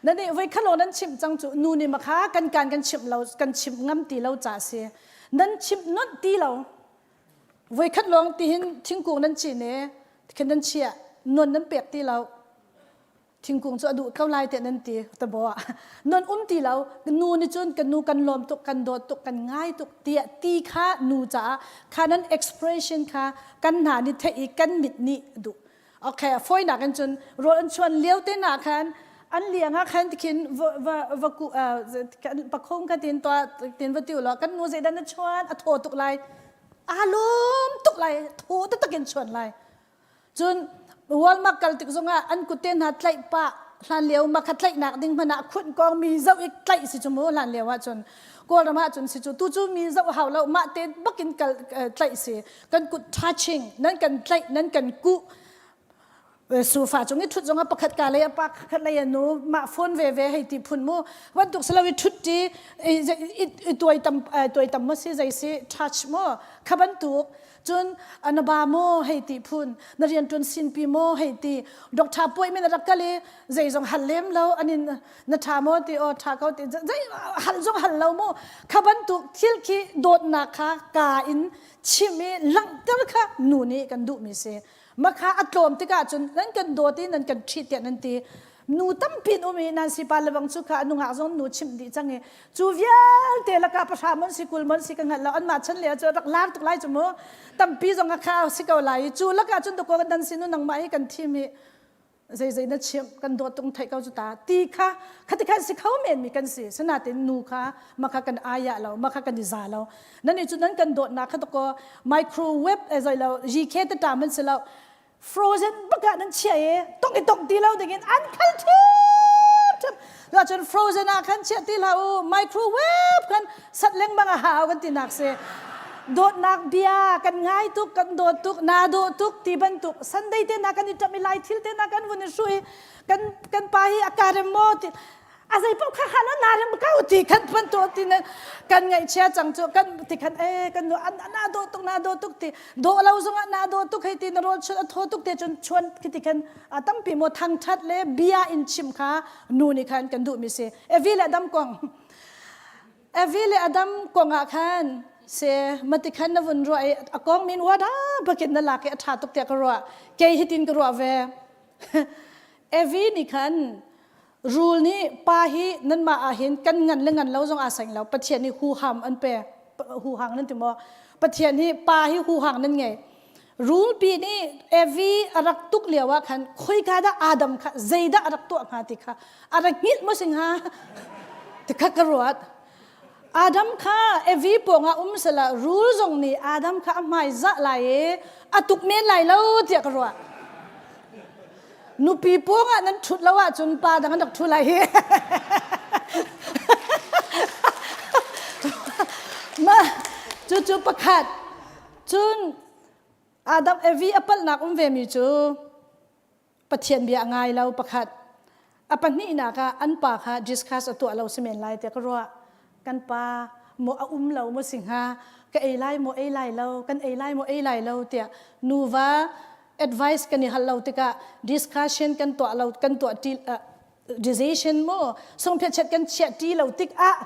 na nih voi khat lo nan chimh cang cu nu nih ma kha kan kan kan chimh lo kan chimh ngam ti lo ca si nan chimh non ti lo Voikhat lawng tihin thingkung nan cin i khin nan chiah non nan pek ti lo thingkung cu a duh ko lai te nan ti tabo ah non um ti lo nu nih cun kan nu kan lawm tuk kan dawt tuk kan ngai tuk tiah ti kha nu caah kha nan expression kha kan hna nih theih i kan mit nih duh okay fawinak in cun rawl an chuan lio te na khan an liang ah khan tikhin va va va ku pakhung kha tin to tin va tiu lo kan nu zeidah na chuan a thaw tuk lai a lum tuk lai thaw taktak in chuan lai cun Walmart kal tik zongah an kut te hna tlaih pah hlan lio ma kha tlaihnak ding hmanh ah khunh kong mi zoh i tlaih si cu mu hlan lio ah cun Kawlram ah cun si cu tu cu mi zoh hau lo mah te bakin kal tlaih si kan kut touching nan kan tlaih nan kan kuh sofa cung i thut zongah pakhat ka lei a pa khat lei a nu mah phone ve ve hei ti phun mu bantuk silo i thut ti i tuai tam tuai tam mo si zei si touch mo kha bantuk cun na ba maw hei ti phun na rian tuan sinpi maw hei ti doctor puai min rak kal i zei zong hal lem lo anin na tha maw ti aw tha ko ti zei hal zong hal lo mu kha bantuk thil khi dawtnak kha ka in chim i langhter kha nu nih kan duhmi si makha a tlawm tikah cun nan kan dawt i nan kan ṭhit tiah nan ti nu tampi um i nan sipa lebang cu kha nungak zong nu chimh dih cang i cu vialte laka pahra mon si kul mon si ka hngalh lo anmah chan le cu rak lar tuk lai cu mu tampi zong a kha si ko lai i cu laka cun dako nan sinu nangmah hi kan thim i zei zei na chimh kan dawt tung theih ko cu ta ti kha khati khan si kho men mi kan si sinatin nu kha makha kan aya lo makha kan i za lo nan i cu nan kan dawtnak kha ko microwave e zoi lo GK te ta man si lo frozen baka nan chia e tong i tong ti lo ding in an khal thip thip la cun frozen ah khan chia ti hlah u microwave khan sat lengmang a hau kan ti nak si dawtnak bia kan ngai tuk kan dawt tuk na dawh tuk ti bantuk Sunday te na kan i ṭap i lai thil te na kan vun i hru i kan kan pa hi a karem maw ti a zei paoh kha khan na rem ko ti khan pan to ti na kan ngaihchia cang cu kan ti khan e kan nu an na dawh tuk na dawh tuk ti dawh lo zongah na dawh tuk hei ti na rawl chun a thaw tuk te cun chuan khi ti khan a tampi mo thangthat le bia in chim kha nu nih khan kan duh mi si Evi le Adam kong Evi le Adam kong ah khan. Se matikhan na vun ruah i a kong min wada bakin na lak i a ṭha tuk tiah ka ruah. Kei hitin ka ruah ve. Evi nih khan rul nih pa hi nanmah ah hin kan ngan le ngan lo zong aa seng lo. Pathian nih huham an pe. Huhang nan ti maw? Pathian hi pa hi huhang nan ngei. Rulpi nih Evi a rak tuk lio ah khan khoika dah Adam kha zeidah a rak tuah hnga ti kha a rak hngilh maw si hnga? Ti kha ka ruat. Adam kha Evi pawngah um sela rul zong nih Adam kha a hmai zah lai i a tuk men lai lo tiah ka ruah. Nupi pawngah nan ṭhut lo ahcun pa dang an rak ṭhu lai hi. Mah cucu pakhat. Cun Adam Evi a palhnak um vemi cu Pathian bia a ngai lo pakhat. A pahnihnak ah an pa kha discuss a tuah lo si men lai tiah ka ruah. Kan pa maw a um lo maw si hnga, ka ei lai maw ei lai lo, kan ei lai maw ei lai lo tiah nuva advice kan i hal lo tikah discussion kan tuah lo kan tuah ti uh, decision mu sungphiachet kan chiah ti lo tikah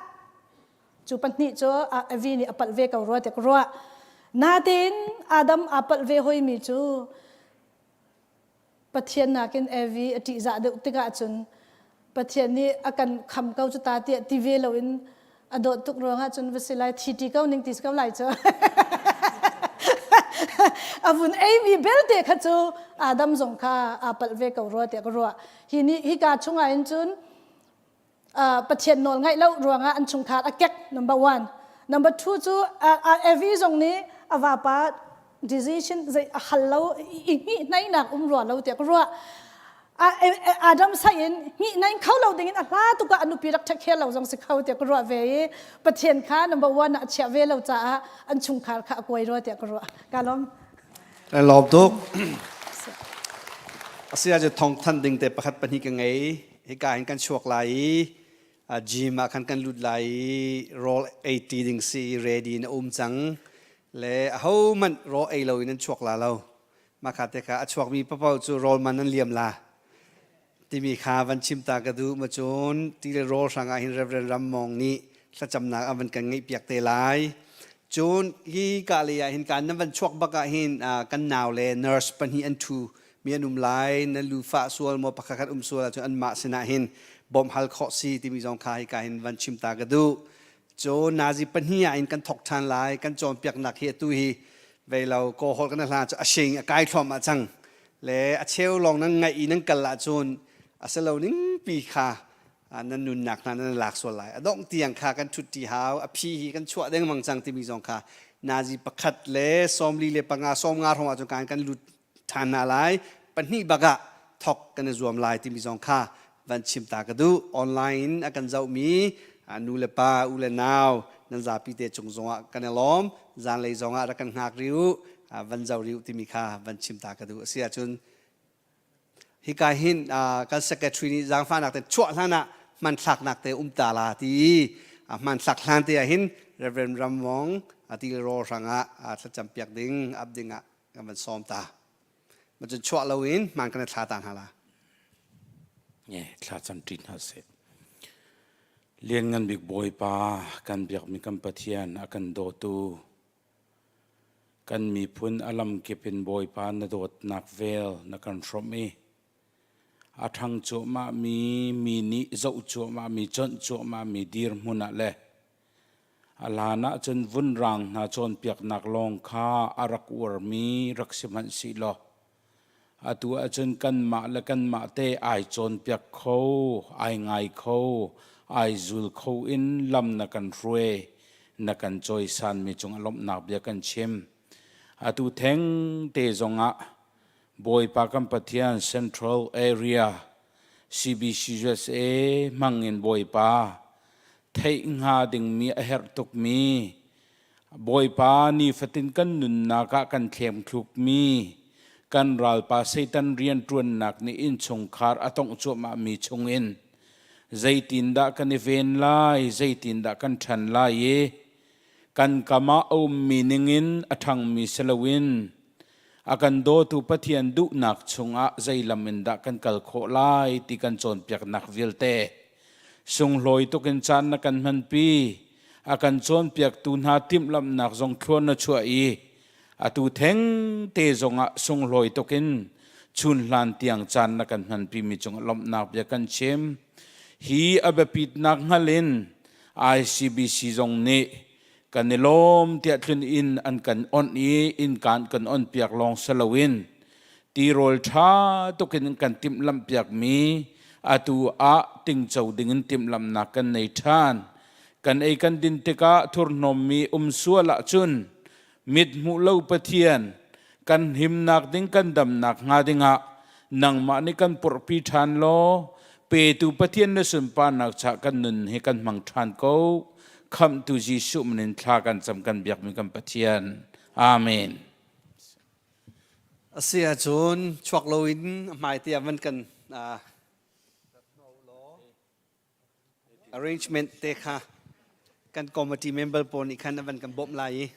cu pahnih cu Evi nih a palh ve ko rua tiah ka ruah. Natein Adam aa palh ve hoimi cu Pathian nakin Evi a ṭihzah deuh tikah cun Pathian nih a kan kham ko cu ta tiah ti ve loin a dawt tuk ruangah cun va si lai thi ṭi ko ning ti si ko lai cu. A vun eimi belte kha cu Adam zong kha aa palh ve ko rua tiah ka ruah. Hi nih hika chungah hin cun Pathian nawl ngaih lo ruangah an chungkhar a kek number one. Number two cu Evi zong nih a vapa decision zei a hal lo i hnih um rua lo tiah ka ruah. Adam sai in hnih nain kho lo dingin a hla tuk ah a nupi rak ṭhek lo zong si kho tiah ka ruah ve i Pathian kha number one ah a chiah ve lo caah an chungkhar kha a kuai rua tiah ka ruah. Ka lawm. Kan lawm tuk. Asiah cu thong than ding te pakhat pahnih ka ngei. Hika hin kan chuak lai i gym ah khan kan lut lai i rawl ei ti ding si ready in a um cang. Le ahohmanh rawl ei lo in an chuak la lo. Mah kha te kha a chuakmi papaoh cu rawl man an liam la. Timi kha van chim ta ka duh ma cun ti le rawl hrang ah hin Reverend Ram Mawng nih thlacamnak a van kan ngeih piak te lai. Cun hi ka lei ah hin kan nan van chuak bak ah hin kan nau le nurse pahnih an ṭhu mi an um lai na lu fah sual maw pakhat khat um sual ahcun anmah sinah hin bawmh hal khawh si timi zong kha hika hin van chim ta ka duh. Cun nazi pahnih ah in kan thok ṭhan lai kan cawnpiaknak hi atu hi vei lo kaw holh kan hla cu a shing a kai thluahmah cang le a cheu lawng nan ngaih i nan kal ahcun a si lo ning pi kha nan nunnak hna nan lak sual lai a dongh tiang kha kan ṭhut ṭi hau a phi hi kan chuah dengmang cang timi zong kha nazi pakhat le 45 50 hrawng ahcun kan kan lut ṭhan hna lai pahnih bak ah thok kan i zuam lai timi zong kha van chim ta ka duh online in a kan zohmi nu le pa u le nau nan zapi te cung zongah kan i lawm zanlei zongah rak kan hngak rih u van zoh rih u timi kha van chim ta ka duh a si ahcun hika hin kan secretary nih zaangfahnak te chuah hlan ah hmanthlaknak te um ta la ti hmanthlak hlan te ah hin Reverend Ram Wong ti rawl hrangah thlacam piak ding ap ding ah kan van sawm ta ma cun chuah loin hmaan kan i thla ta hna la nge thla cam ṭi hna seh Lianngan bik Bawipa kan biakmi kan Pathian a kan dawtu kan miphun a lamkip in Bawipa na dawtnak vel na kan hrawmh i a ṭhang cuahmahmi mi nih zoh cuahmahmi conh cuahmahmi dirhmun ah le A hlan ahcun vunraang hna cawnpiaknak lawng kha a rak uarmi rak si hmanh sihlaw atu ahcun kanmah le kanmah te ai cawnpiak kho, ai ngai kho, ai zul kho in lam na kan hruai, na kan cawisanmi cungah lawmhnak bia kan chim. Atu theng te zongah Bawipa kan Pathian Central Area CBCUSA hmangin Bawipa theih hnga dingmi a herh tukmi Bawipa nifatin kan nunnak ah kan thlem thlukmi kan ralpa Satan rianṭuannak nih innchungkhar a tongh cuahmahmi chungin zeitindah kan i ven lai zeitindah kan ṭhan lai i kan kam ah a ummi ningin a ṭhangmi si loin a kan dawtu Pathian duhnak chungah zei lam in dah kan kal khawh lai ti kan cawnpiaknak vialte sunglawi tuk in caan na kan hmanpi. A kan cawnpiaktu hna timhlamhnak zong thluan na chuah i atu theng te zongah sunglawi tukin chun hlan tiang caan na kan hmanpimi cungah lawmhnak bia kan chim. Hi a biapitnak hngal in ICBC zong nih kan i lawm tiah tlun inn an kan onh i innkaan kan onpiak lawng si loin tirawl ṭha tukin kan timhlamhpiakmi atu ah tingco dingin timhlamhnak kan nei ṭhan. Kan ei kan din tikah thurhnawmmi um sual ahcun mit hmuh lo Pathian kan himnak ding kan damnak hnga dingah nangmah nih kan purhpi ṭhan law petu Pathian na sunparnak chah kan nun hi kan hmang ṭhan ko. Khamhtu Jesuh min in thla kan cam kan biakmi kan Pathian. Amen. A si ahcun chuak loin a hmai te ah van kan arrangement te kha kan committee member pawl nih khan an van kan bawmh lai i.